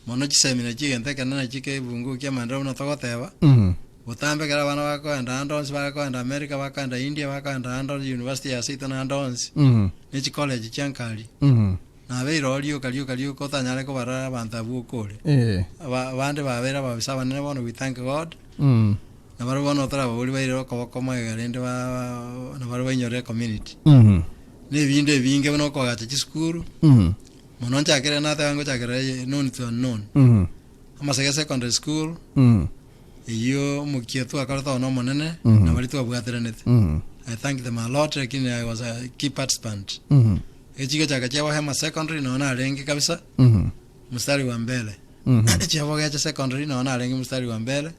mono chisemina chiegento ekenene nachio kebungu kia amaendeleo buna togoteba Mhm. botambe ekero abana bakoenda ande onsi bakoenda America bakoenda India bakoenda ande onsi university ya seito na ande onsi Mhm. ne chicollege chia nkari Mhm. nabeire oo rioka rioka rioka otanyare kobara abanto abwo okore Eh. Aba- abande babeire ababisa abanene bono we thank God Mm. Na barabwo bono torababorie bairere okoboko magega rende ba na barabwo bainyore ecommunity. Mhm. Na ebinde ebinge buna okoagacha chisukuru, Mhm. mono nchakere nateba ngochakera eye known to unknown. Mhm. Amasege secondary school, Mhm. eyio omokia twakorete one omonene, Mhm. na baria twabwateranete. Mhm. I thank them a lot lakini I was a key participant. Mhm. Echigochaka chia Bohema secondary nonya narenge kabisa, Mhm. mstari wa mbele. Chiabo gecha secondary nonya narenge mstari wa mbele,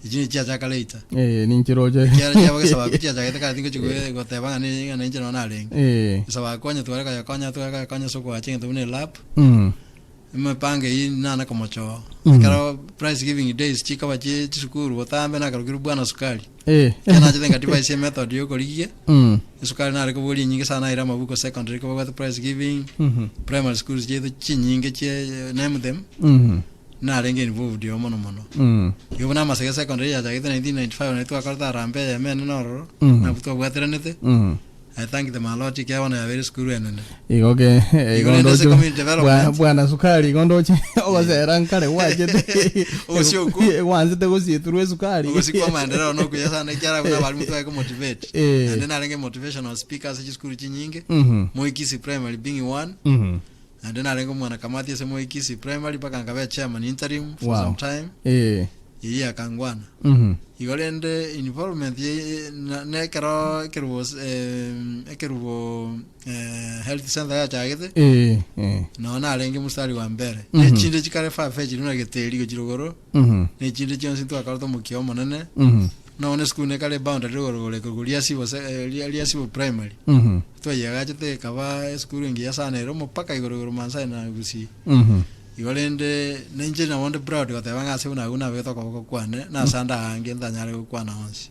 echi nichiachaka later. Eh, ninchiroche. Ekiagera chiabo gesabaku chiachagete kare tingochi goe- goteba ng'a ni- ng'a ninche nonya narenge. Eh. Gesabaku onye tware koyokonya tware koyokonya ase okoacha egento buna elab, Mm. emepango eyio nana komochoa. Mm. Ekero prize giving days chikoba chie chisukuru botambe nakarokirwe bwana sukari. Eh. Ekero nachete nka device emethod ya okorigia, Mm. esukari nare koboria enyinge sana naire amabuku secondary kobwate prize giving, Mhm. primary schools chiaito chinyinge chie name them, Mhm. narenge involved oo mono mono. Mm. Igo buna amasege secondary yachagete 1995 nario twakorete harambee eyemo enene ororo, Mhm. nabwo twabwateranete, Mm. I thank them a lot ekiagera bono yabeire esukuru enene. Igo ke Igo igo rende ase ndoche community development. bwana sukari igo ndoche ogosera nkare gwachete Ogosio okwo. gwanchete gosieturwa esukari Ogosio kwa amaendeleo nokuya sana ekiagera buna abalimu tware komotivate. Eh. Naende narenge motivational speaker ase chisukuru chinyinge, Mhm. Moi Kisii Primary being one, Mhm. naende narenge omwanakamati ase Moi Kisii Primary mpaka nkabe chairman interim for Wow. some time, Eh. eyio ya Kangwana. Mhm. Igo rende involvement ye na nekero ekerubo ekerubo health center yachagete, Eh. Eh. noo narenge mstari wa mbere. Mhm. Nechinde chikare far fetched buna geteri gochia rogoro, Mhm. nechinde chionsi twakorete omokia omonene, Mhm. nonye esukuru nekare boundary rogoro rogoro ekorokwa Riasibo se Riasibo primary. Mhm. Twayeagachete ekaba esukuru engiya sana ere omopaka igoro igoro Maasai na Gusii. Mhm. Igo rende ninche nabo nde proud goteba ng'a ase buna agwo nabegete okoboko kwane, na ase ande aange ntanyare gokwana onsi.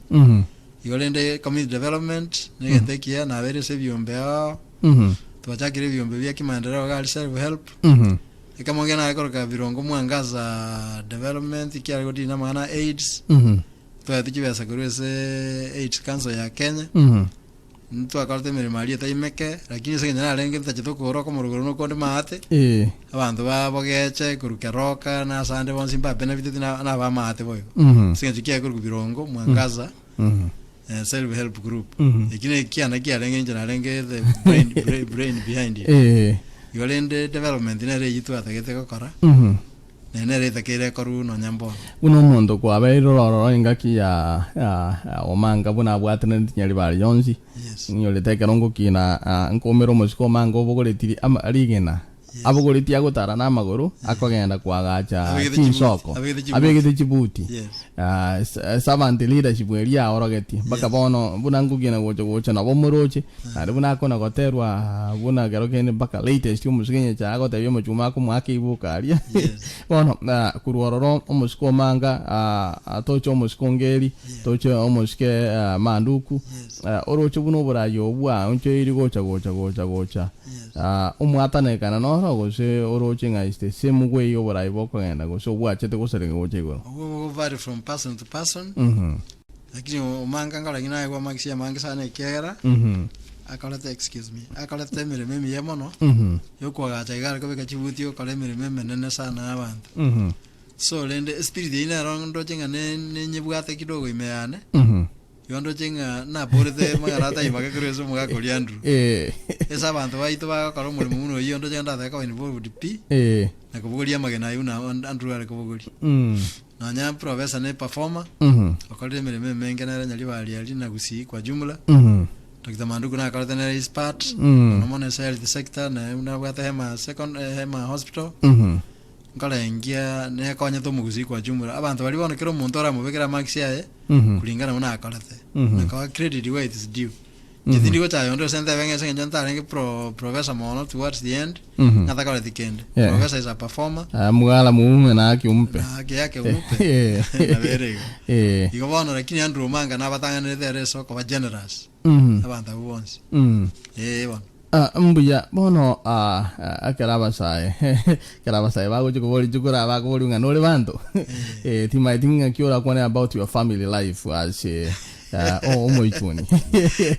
Igo rende community development na egento ekiya nabeire ase ebiombe ao, twachakire ebiombe bia kimaendeleo iga aria self help, ekemo nge nare koroka Birongo Mwangaza development kiare godeal na amang'ana a AIDS, twaetwe chibesa korwa ase AIDS council ya Kenya. Ntwakorete emeremo aria etari meke, lakini ase eng'encho narenge ntachete okoora okomorogoro na okonde maate, Eh. abanto ba bogeche korwa Keroka na ase ande bonsi mbabenefiteti na na abamaate boigo. Mhm. Ase eng'encho kiaye korwa Birongo, Mwangaza, Mhm. eh, self help group. Mhm. Eki ne ekianda kiarenge inche narenge the brain, brain, brain behind it. Eh. Igo rende development nere eyio twatagete gokora, Mhm. Naye nere etakeire ekorwe nonya mbono. Buna omonto kwabeire ororo engaki ya ya ya omanga buna abwatanete nyaribari yonsi, Yes. ng'inyorete ekero ngokina ah, nkoumera omosike omanga obogoretiri ama rigena, Yes. abogoretie agotara namagoro, akogenda koagacha Abegete chinsoko, chibuti, abegete chibuti. abegete chibuti. Yes. Ah, s- servant leadership eria aorogetie mpaka Yes. bono buna ngokina gocha gocha nabo moroche naende buna akona goterwa buna kero kende mpaka latest omosike nyecha agotebia omochuma akomoaka eibuka aria Yes. bono ah, korwa ororo omosike omanga ah, toche omosike ongeri toche omosike ah, manduku Yes. Ah, oroche buna oborayi obwo aonchoiri gocha gocha gocha gocha Yes. Ah, omwatanekana noro gose oroche ng'a is the same way oborayi bokogenda gose obwachete gosereka gocha igoro? Obwo bogo vary from person to person, Mhm. lakini omanga nkora ng'a naye bw'amakisia amange sana ekiagera, Mhm. akorete excuse me, akorete emeremo emiya mono, Mhm. yokoagacha iga are kobeka chibuti gokora emeremo emenene sana ya abanto. Mhm. So rende espirit eyio nero ndoche ng'a ne nenyebwate kidogo ime yane, Mhm. Igo ndoche ng'a naborete amang'ana atai make korwa ase omogaka oria Andrew. Eh. Ase abanto baito bagokora omoremo buna oyio, ndoche ng'a ndatake koba involved pi, Eh. na kobogoria amagena ayio buna Andrew are kobogoria. Mm. Nonya professor ne performer, Mhm. okorire emeremo emenge nere Nyaribari aria na Gusii kwa jumla. Mhm. Doctor Manduku nakorete nere his part, Mm. mono mono ase health sector, naye buna abwate Hema second, Hema hospital. Mhm. Nkorengia nekonyete omogusii kwa jumla. Abanto baria bono kera omonto oramobekere amarks aye Mhm. kulingana buna akorete. Mhm. Na koa credit where it is due. Inche tindi gochaya onde gose ntebe ng'a ase eng'encho ntarenge pro professor mono towards the end Mhm. ng'a takoreti kende. Yeah. Professor is a performer Ah, mugala muume na haki umpe. na haki yake umupe. Eh. Nabo ere igo. Eh. Igo bono lakini Andrew Omanga nabatang'anerete ere ase okoba generous Mhm. abanto abwo bonsi. Mm. Eh bono. Ah, mbuya bono ah, ah, ekero abasae ekero abasae bagochia koboria rituko rabo bakoboria ng'a nore banto eh, timaeti ng'aki orakwane about your family life as eh, ah, o- omoichuni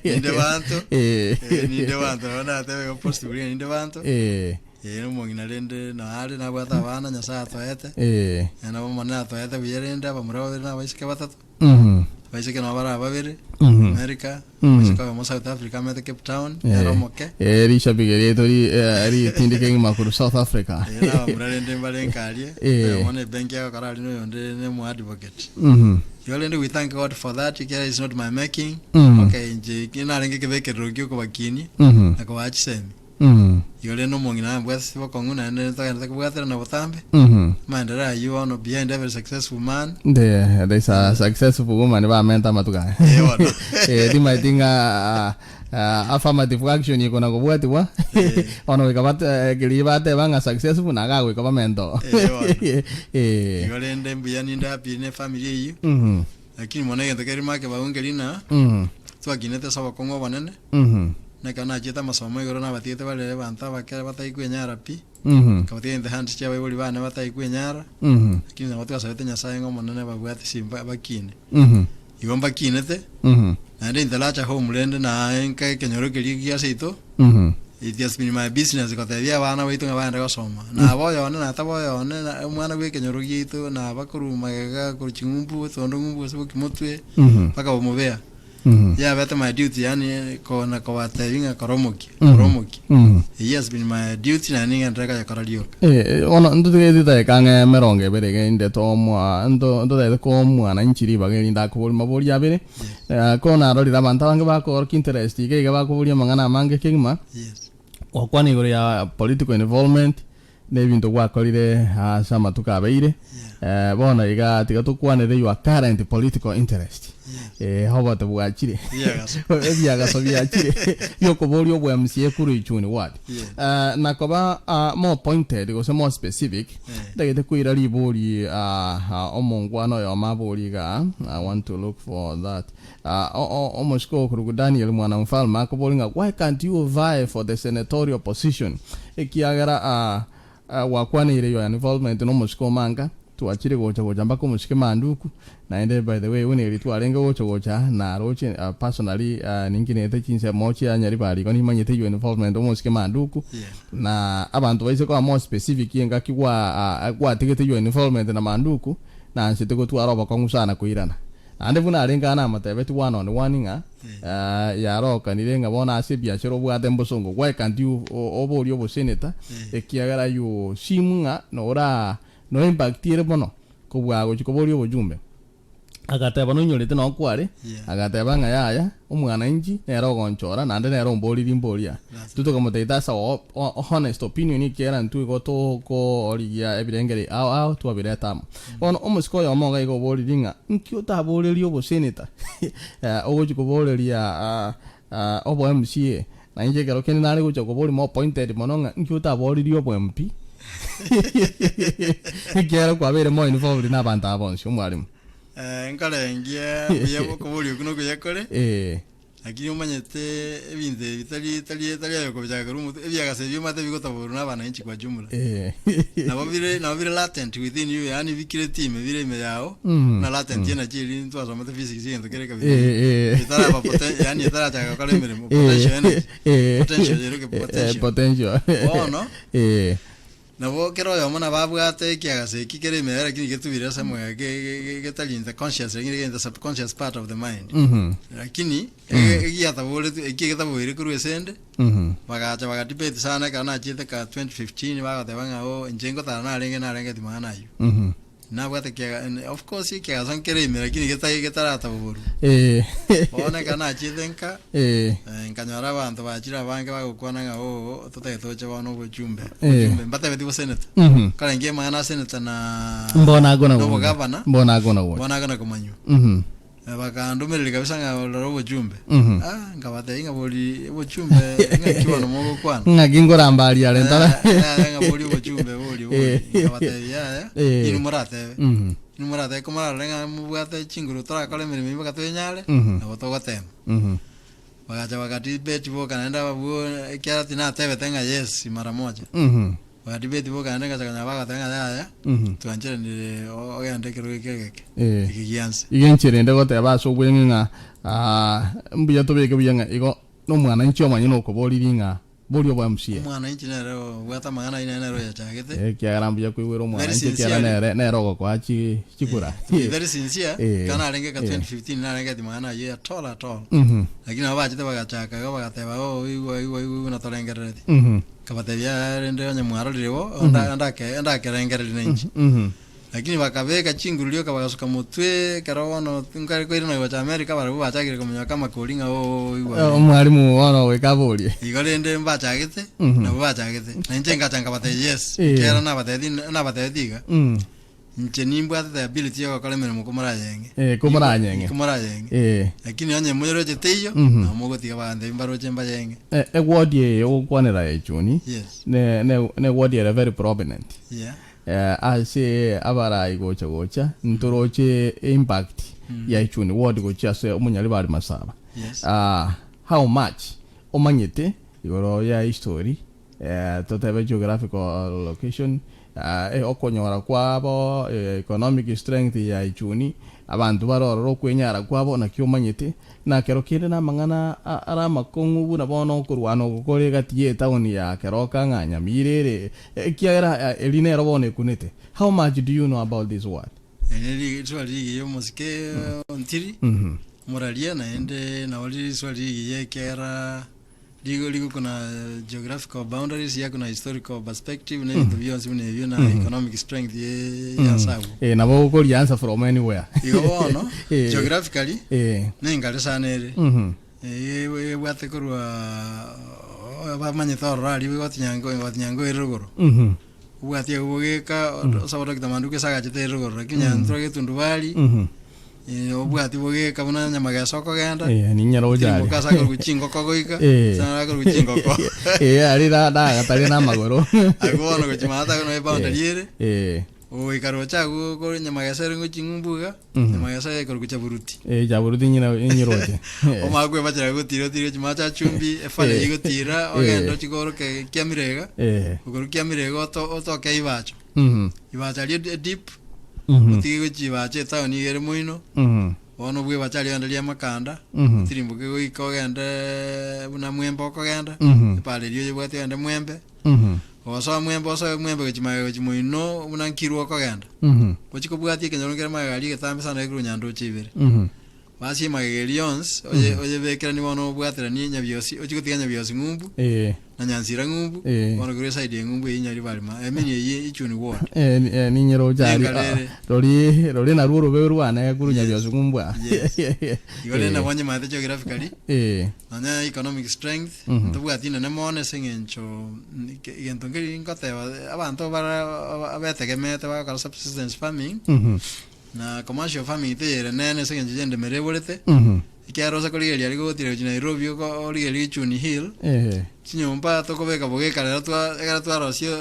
Ninde banto. Eh. Eh, ninde banto nabo natebe igo positively ng'a ninde banto. Eh, Eh, nomong'ina rende nare nabwate abana Nyasaye atoete. eh, Eh, nabo Omonene atoete buya rende abamura babere na abaiseke batato. mhm, Abaiseke nabo bare ababere, mhm. America, Mhm. omoiseke oyomo South Africa amete Cape Town, Eh, ere omoke. eh, rishabiki rieto ri- eh, ritindike ng'ima korwa South Africa. Eh, na abamura rende mbare nkarie, Eh. oyomo ne ebenki agokora aria na oyonde ne omo advocate. Mhm. Igo rende we thank God for that, ekiagera it's not my making, Mhm. okay inche ki narenge ekebekerero kia okobakinia, Mhm. na kobaa chisemi. Mhm. Igo rende omong'ina nambwatete bokong'u naende togenderete kobwaterana botambe, Mhm. amaendereo ayio bono behind every successful man, The, there's a successful woman bamenta amatuko aya. Eh, bono. Eh, timaeti ng'a ah, ah, affirmative action ikona kobwatiwa Eh. bono goika bate keria bateba ng'a successful naga agoika bamento Eh, bono. Eh. Igo rende mbuya ninde happy ne efamily eyio, Mhm. lakini mono egento kerimo akebao nkeri ng'a, Mhm. twakinete ase obokong'u obonene, Mhm. Na ekero nachiete amasomo igoro nabatigete bare abanto abake batari kwenyara pi, Mhm. nkabatiga in the hands chi'abaibori bane batari kwenyara, Mhm. lakini nabo twasabete Nyasaye ng'a Omonene ababwate simba bakine. Mhm. Igo mbakinete, Mhm. naende in the larger home rende naye nka ekenyoro keria gia seito, Mhm. it has been my business gotebia abana baito ng'a bagende gosoma. Naba oyone nataba oyone, na omwana bw'ekenyoro giaito naba korwa magega korwa ching'umbu, tondo ng'umbu gose bokimotwe, Mhm. mpaka bomobea. Mhm. Yabete my duty yaani kona kobatebi ng'a kora omokia, Mhm. kora omokia. Mhm. Eyio has been my duty naende ngenderere koyekora rioka. Eh, bono ntotugete chidakika ang'e emerongo ebere iga inde tomoa nto ntotagete koa omwananchi ribaga erinde akoborie maborio abere. Yes. Ko narorire abanto abange bakorokia interest iga iga bakoboria amang'ana amange kegima, Yes. gokwana igoro ya political involvement. Na ebinto gwakorire ase amatuko abeire. Yeah. Eh, bono iga tiga tokwanere your current political interest. Yes. Eh, obote bwachire. Ebiagaso. Ebiagaso biachire biokoboria obwa MCA korwa Ichuni ward. Yes. Eh, na koba ah, more pointed gose more specific Eh. ndagete koira ribori ah, ah, omongwana oyomo abori iga I want to look for that ah, o- o- omosike okoruku Daniel mwana mfalme akobori ng'a why can't you vie for the senatorial position ekiagera ah, ah, gwakwaneire your involvement na omosike omanga twachire gocha gocha mpaka omosike manduku naende by the way buna eri twarenge gocha gocha naroche ah, personally ah, ninkinete chinsemo chia Nyaribari igo nimanyete your involvement omosike manduku Yeah. na abanto baise koba more specific engaki gwa ah, gwatigete your involvement na manduku nanchete gotwara obokong'u sana koirana Naende buna arenge aa namotebetie one on one ng'a yarokanire ng'a bono ase ebiachara obwate mbosongo why can't you oborie oboseneta ekiagera you seem ng'a nora no impact ere mono kobua gochia koboria obojumbe. Agateba noinyorete noo kware agateba ng'a yaya omwananchi nere ogonchora naende nere omboririe mboria. Intwe tokamotebia that's our honest opinion ekiagera intwe igo tokorigia ebirengererio ao ao twabireta amo. Bono omosike oyomo iga iga oboririe ng'a nki otaborerie oboseneta ogochia koboreria obo MCA na inche ekero kende nare gocha koboria more pointed mono ng'a nki otaboririe obo MP ekiagera kwabeire more involved na abanto aba bonsi omwalimu. Nkarengia buya okoboria okwo nokuya kore. Lakini omanyete ebinto ebi tari tari tari aye okobichaka korwa omotwe, ebiagasa ebi omanyete bigotaborwa na abananchi kwa jumla. Nabo bire nabo bire latent within you yaani bikireti ime bire ime yao, buna latent energy eria ntwasomete physics egento kere kabisa etaraba poten yaani etarachaka gokora emeremo, potential energy, potential eroke potential. Potential. Bono, Nabo kera oyomo nabo abwate ekiagaso eki kere ime yaye lakini getubire ase omoyo ge- ge- ge- getari in the conscious lakini kere in the subconscious part of the mind. Lakini ege- egiataboretwe eki egetaboire korwa esende bagacha baga debate sana ekero nachiete ka 2015 bagoteba ng'a oh inche ngotara narenge narengeti mang'ana aywo. Nabwate ekiaga of course ekiagaso nkere ime lakini getai getarataborwa. Bono ekero nachiete nka nkanyora abanto bachire abange bagokwana ng'a oo totagete toche bono obochumbe obochumbe mbatebetie boseneta nkarengia amang'ana a seneta na Mbono agona na gocha. obogavana Mbono agona gocha. mbono agona komanywa. Bakandomereria kabisa ng'a rora obochumbe. Ah, nkabatebia ng'a bori obochumbe ng'aki bono mogokwana. Ng'aki nkoramba aria are ntara. Eh, yaya ng'a bori obochumbe bori bori. Nkabatebia yaya, inwe moratebe. Inwe moratebe komorarore ng'a mobwate chinguru torakore emeremo eyio mpaka twenyare, nabo togotema. Bagacha bagadebate boka naende ababwo ekiagera tinatebete ng'a yes mara moja. Bagadebate boka naende ngacha konya bagoteba ng'a yaya, twancheranire ogende ekerogo eke egeke, eke gianse. Iga enchera ende goteba ase obweng'e ng'a mbuya tobeke buya ng'a igo nomwananchi omonyene okoboririe ng'a boria obo MCA. Omwananchi nere obwate amang'ana ayio naye nere oyachagete. Ekiagera mbuya koigwera Very omwananchi ekiagera sincerely. nere nere ogokoa chi chikura. To be very sincere, Eh, ekero narenge ka eh. 2015 narengeti mang'ana ayio at all at all. Lakini nabo bachete bagachaka igo bagateba oh igwa igwa igwa buna torengerereti. Nkabatebia yaya rende onye mwarorire bo, onda ondake ondakerengereria nainche. Lakini bakabeka chinguru rioka bagasuka motwe, ekero bono nkare koirana gocha America barabwo bachakire komonyoka amakori ng'a oo igwa Eh, Omwalimu bono goika aborie. Igo rende mbachagete, nabwo bachagete. Na inche ngacha nkabatebia yes, Eh. ekiagera nabatebi nabatebetie iga, inche nimbwate the ability ya gokora emeremo komorayeng'e. Eh, komoranyeng'e. Komorayeng'e. Eh. Lakini onye moyeroche teiyo, nabo mogotiga bagantebi mbaroche mbayeng'e. Eh, eward eye ogokwanera ya Ichuni, Yes. ne ne ne ward ere very prominent. Yeah. Eh, ase abarai gocha gocha ntoroche impact ya Ichuni ward gochia ase omonyaribari Masaba. Yes. Ah, how much omanyete igoro ya history eh, totebe geographical location ah, eh, okonyora kwabo eh, economic strength ya Ichuni abanto bare ororo okwenyara kwabo naki omanyete Na kero kende namang'ana are amakong'u buna bono okorwana oko kore egati y'etaoni ya Keroka ng'a Nyamira ere, ekiagera eri nero bono ekunete. How much do you know about this word? Eri neriswali rigiya omosike ontiri omoraria naende nabo riswali rigiya ekiagera rigo rigokuna geographical boundaries riakuna historical perspective na ebinto bionsi buna ebio na economic strength ye ya ase agwo. Eh, nabo okoria answer from anywhere. Igo bono Eh. geographically Eh. nengare sana ere Mhm. Eh, ebwate korwa bamanyete ororo aria gotinyango gotinyango ere rogoro Mhm. Obwati agwo bogeka osaba Doctor Manduku ase agachete ere rogoro lakini nyantura getundubari obwati bogeka buna nyamagesa okogenda Eh, ninyara ojari. tirimboka ase akorwa chingoko goika Eh. ase naro akorwa chingoko Eh, ari na nagatari na amagoro. agwo bono gochia maate agwo nabo eboundary ere Eh, ogoika roche agwo kore nyamagesa ere ngochia ng'umbu iga nyamagesa ekorwa gochia buruti eh, jaburuti nyina nyiroche. omanye kwebachera gotira otire gochia mache a chumbi efare Eh. eywo gotira ogende Eh. ochie koroke kiamire iga Eh. okorwa kiamire iga oto otoke ibacho Mhm. ibacho aria edip Mhm. otige gochia ibacho etown iga ere moino Mhm. bono obwe ibacho aria ogende ria amakanda Mhm. otirimboke goika ogendeee buna mwembe okogenda Mhm. epara eria oyebwate ogende mwembe Mhm. Gosoa mwembe osoe mwembe gochia magega gochia moino buna nkirwe okogenda. Mhm. Gochia kobwatia ekenyoro nkere magega aria egetambe sana gekorwa nyandoche ibere. Mhm. Basi emagega eria yonsi oye oyebekeranie bono obwateranie nyabiosi ochie gotiga nyabiosi ng'umbu Eh. na nyansira ng'umbu Eh. bono korwa eside ya ng'umbu eyio nyaribari ma I mean eyio ichuni ward. Eh, ni- eh, ninyeroche aria Nengare Ah, ere. rori rori narwo orobe rwane korwa Yes. nyabiosi ng'umbu aa. Yes. Igo rende Eh. nabo nyemanyete geographically Eh. Nonya economic strength, Mhm. ntobwati inene mono ase eng'encho ke- egento nkeri nkoteba abanto bara abetegemete bagokora subsistence farming, Mhm. na commercial farming teyere nene ase eng'encho y'endemero eborete, Mhm. ekiagera ose korigereria aria gogotira gochia Nairobi oko origereria Gichuni Hill, Eh. chinyomba tokobeka bogeka rero twa ekero twarosia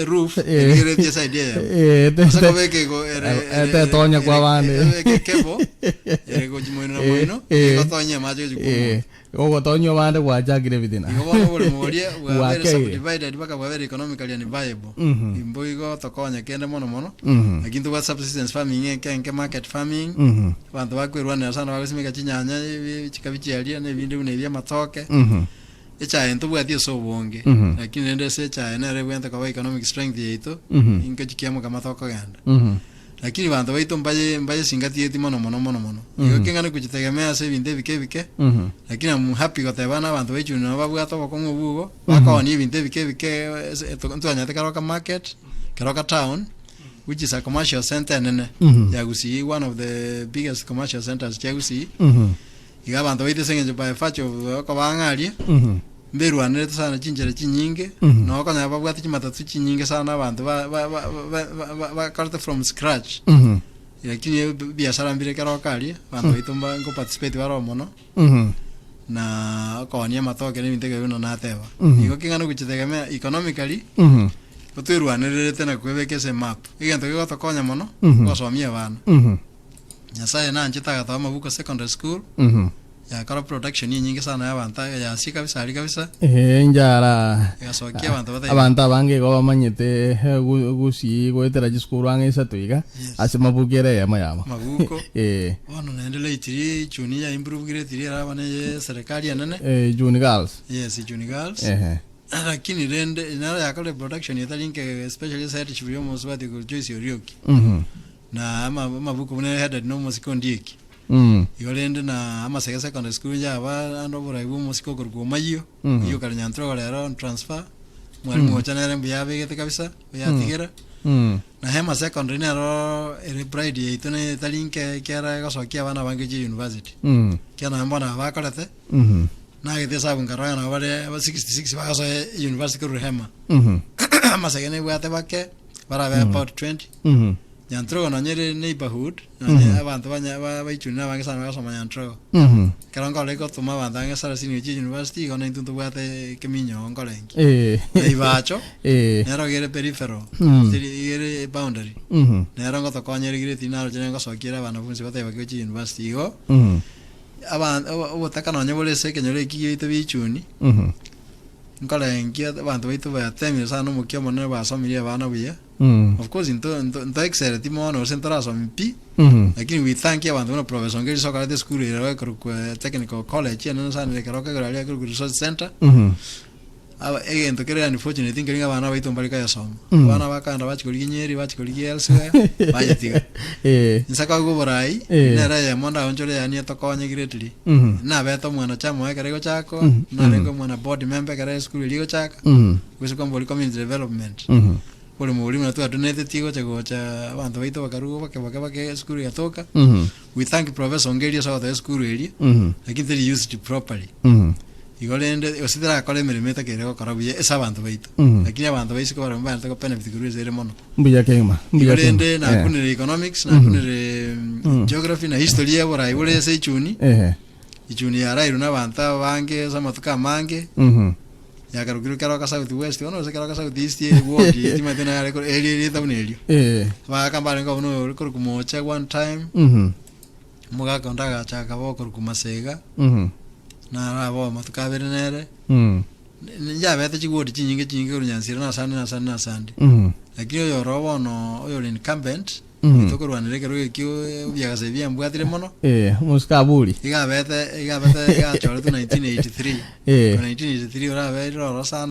eroof Eh. erigeretie eside eyemo. Eh, te- Ase te- kobeka igo ere Eh, ere- tetonya ere- kwa abande. ere- ekebo ere gochi moino na Eh, moino eh. igotonya amache gochi kwa Eh, omonto. ogotonya obande gwachakire ebitina. Igo bono oboremo boria bwabere Bwakeire. subdivided mpaka bwabere economically unviable. Mhm. Imbo igo tokonya kende mono mono. Mhm. Lakini tobwate subsistence farming enke enke market farming. Mhm. Abanto bakwerwanera sana bagosimeka chinyanya ebi chikabichi aria na ebinde buna ebi amatoke. Mhm. Echae ntobwati ase obonge, Mhm. lakini rende ase echae nere ebwenerete koba economic strength yaito, Mhm. inke chikiamoka matokogenda. Mhm. Lakini banto baito mbaye mbayesingatieti mono mono mono mono. Igo Mhm. keng'ana gochitegemea ase ebinto ebike ebike, Mhm. lakini am happy goteba ng'a abanto baichuni nabo babwate obokong'u obwo igo, Mhm. bakoonia ebinto ebike ebike ase ntwanyete Keroka market, Keroka town, which is a commercial centre enene Mhm. ya Gusii, one of the biggest commercial centres chia Gusii. Mhm. Iga abanto baito ase eng'encho by virtue of okoba ang'e aria, Mhm. mberwanerete sana chinchera chinyinge, Mhm. nabo okonyora babwate chimatatu chinyinge sana abanto ba- ba- ba- ba- ba- ba- bakorete from scratch. Mhm. Lakini ebiasara mbire ekero oka aria, abanto baito mba nkoparticipate bare mono, Mhm. na okoonia amatoke na ebinto ekero buna nateba. Mhm. Igo king'ana gochitegemea economically, Mhm. otwerwanererete na kwebeka ase emap. Egento kegotokonya mono, Mhm. gosomia abana. Mhm. Nyasaye nanchete agatoa amabuko secondary school, Mhm. yakora production enyinge sana ya abanto yasia kabisa aria kabisa, Eeh, enchara egasokia abanto bataiyo. abanto abange igo bamanyete eh, gu- gusii goetera chisukuru ang'e isato iga Yes. ase mabuku ere eyemo yabo Mabuko. Eh, Bono naende lately chuni ya improve lately eraba neye serikali enene. eh, June Girls Yes, Juni Girls. ehe Lakini rende naro yakorire production etari nke especially ase headship ya omosubati korwa Joyce Orioki. Mhm. Na ama amabuku buna headed na omosike Ondieki. Mm. Igo rende na amasege secondary school yaba ande oborai bwa omosike okorokwa Omayio, Mhm. oyio okare Nyantrogo rero on transfer, mwalimu ocha nere mbuya abegete kabisa, oyatigera. Mm. Na Hema secondary nero ere pride yaito ne etari nke ekiagera egosokia abana abange gochia university. Mm. Ekiagera nabo bono aba bakorete, Mhm. nagete esabu nkarora ng'a nabo bare aba 66 bagasoa university korwa Hema. Mhm. Amasege nebwate bake, barabe about 20. Mhm. Nyantrogo nonye ere neighborhood, nonye abanto banya ba baichuni nabange sana bagasoma Nyantrogo. Mhm. Ekero nkorora egotoma abanto ang'e sarasini gochia university igo naintwe ntobwate ekeminyo nkorengi. Eh. Na ibacho, Eh. nero iga ere peripheral, Mm. teri iga ere boundary. Mhm. Nero ngotokonya ere grade naroche nere ngosokia ere abana bonsi bateba ki gochia university igo, Mhm. aba obo obotaka nonye bore ase ekenyoro eki giaito baichuni, Mhm. nkorengia abanto baito batemire sana omokia omonene basomirie abana buya. Mm. Of course into into ntoexereti mono gose ntorasomi pi, Mhm. lakini we thank abanto buna Professor Ongeri ase okoreta esukuru ere ekorokwa Technical College enene sana ere Keroka igoro aria ekorokwa Resource Centre. Mhm. Aba egento kere unfortunate nkeri ng'a abana baito mbari koyesoma. Mm. Abana bakagenda bachia korigia Nyeri, bachia korigia elsewhere, bayetiga. Eh. Inse akagwa oborai, Eh. nere eyemo ndaonchore yaani etokonye greatly. Mhm. Nabete omwana chama ekero egochakwa, Mm. narenge omwana board member ekero esukuru eria egochaka, Mhm. gose kwambori community development. Mhm. Oboremo boria buna twadonatetie gocha gocha abanto baito bakarua bake bake bake esukuru egatoka. Mhm. We thank Professor Ongeri ase ogotoa esukuru eria, Mhm. lakini teri used properly. Mhm. Igo rende gose tirakora emeremo etakeire gokora buya ase abanto baito. Mhm. Lakini abanto ba isiko barabwo mbaanete go benefit korwa ase ere mono. Mbuya kegima. Igo Mbuya kegima. rende nakunire economics, nakunire geography na history ya oborai bore ase echuni. Ehe. Echuni yarairwe na abanto abange ase amatuko amange. Mhm. Yakarokirwe Keroka South West, bono gose Keroka South East eward timanyete naro ere erio erieta buna erio. Eh. Abagaka mbarenge buna ore korokwa Mocha one time. Mhm. Omogaka onde agacha akaba okorokwa Masega, Mhm. naro abe amatuko abere nere. Mm. Njabete chiward chinyinge chinyinge korwa Nyansira na asande na asande na asande. Mhm. Lakini oyoro bono oyore incumbent, Mhm. tokorwanera ekerogo ekio ebiagasa ebi ambwatire mono, Eh, omosikaburi. iga abete iga abete iga achoretwe 1983. Eh. 1983 orabe rire oro sana.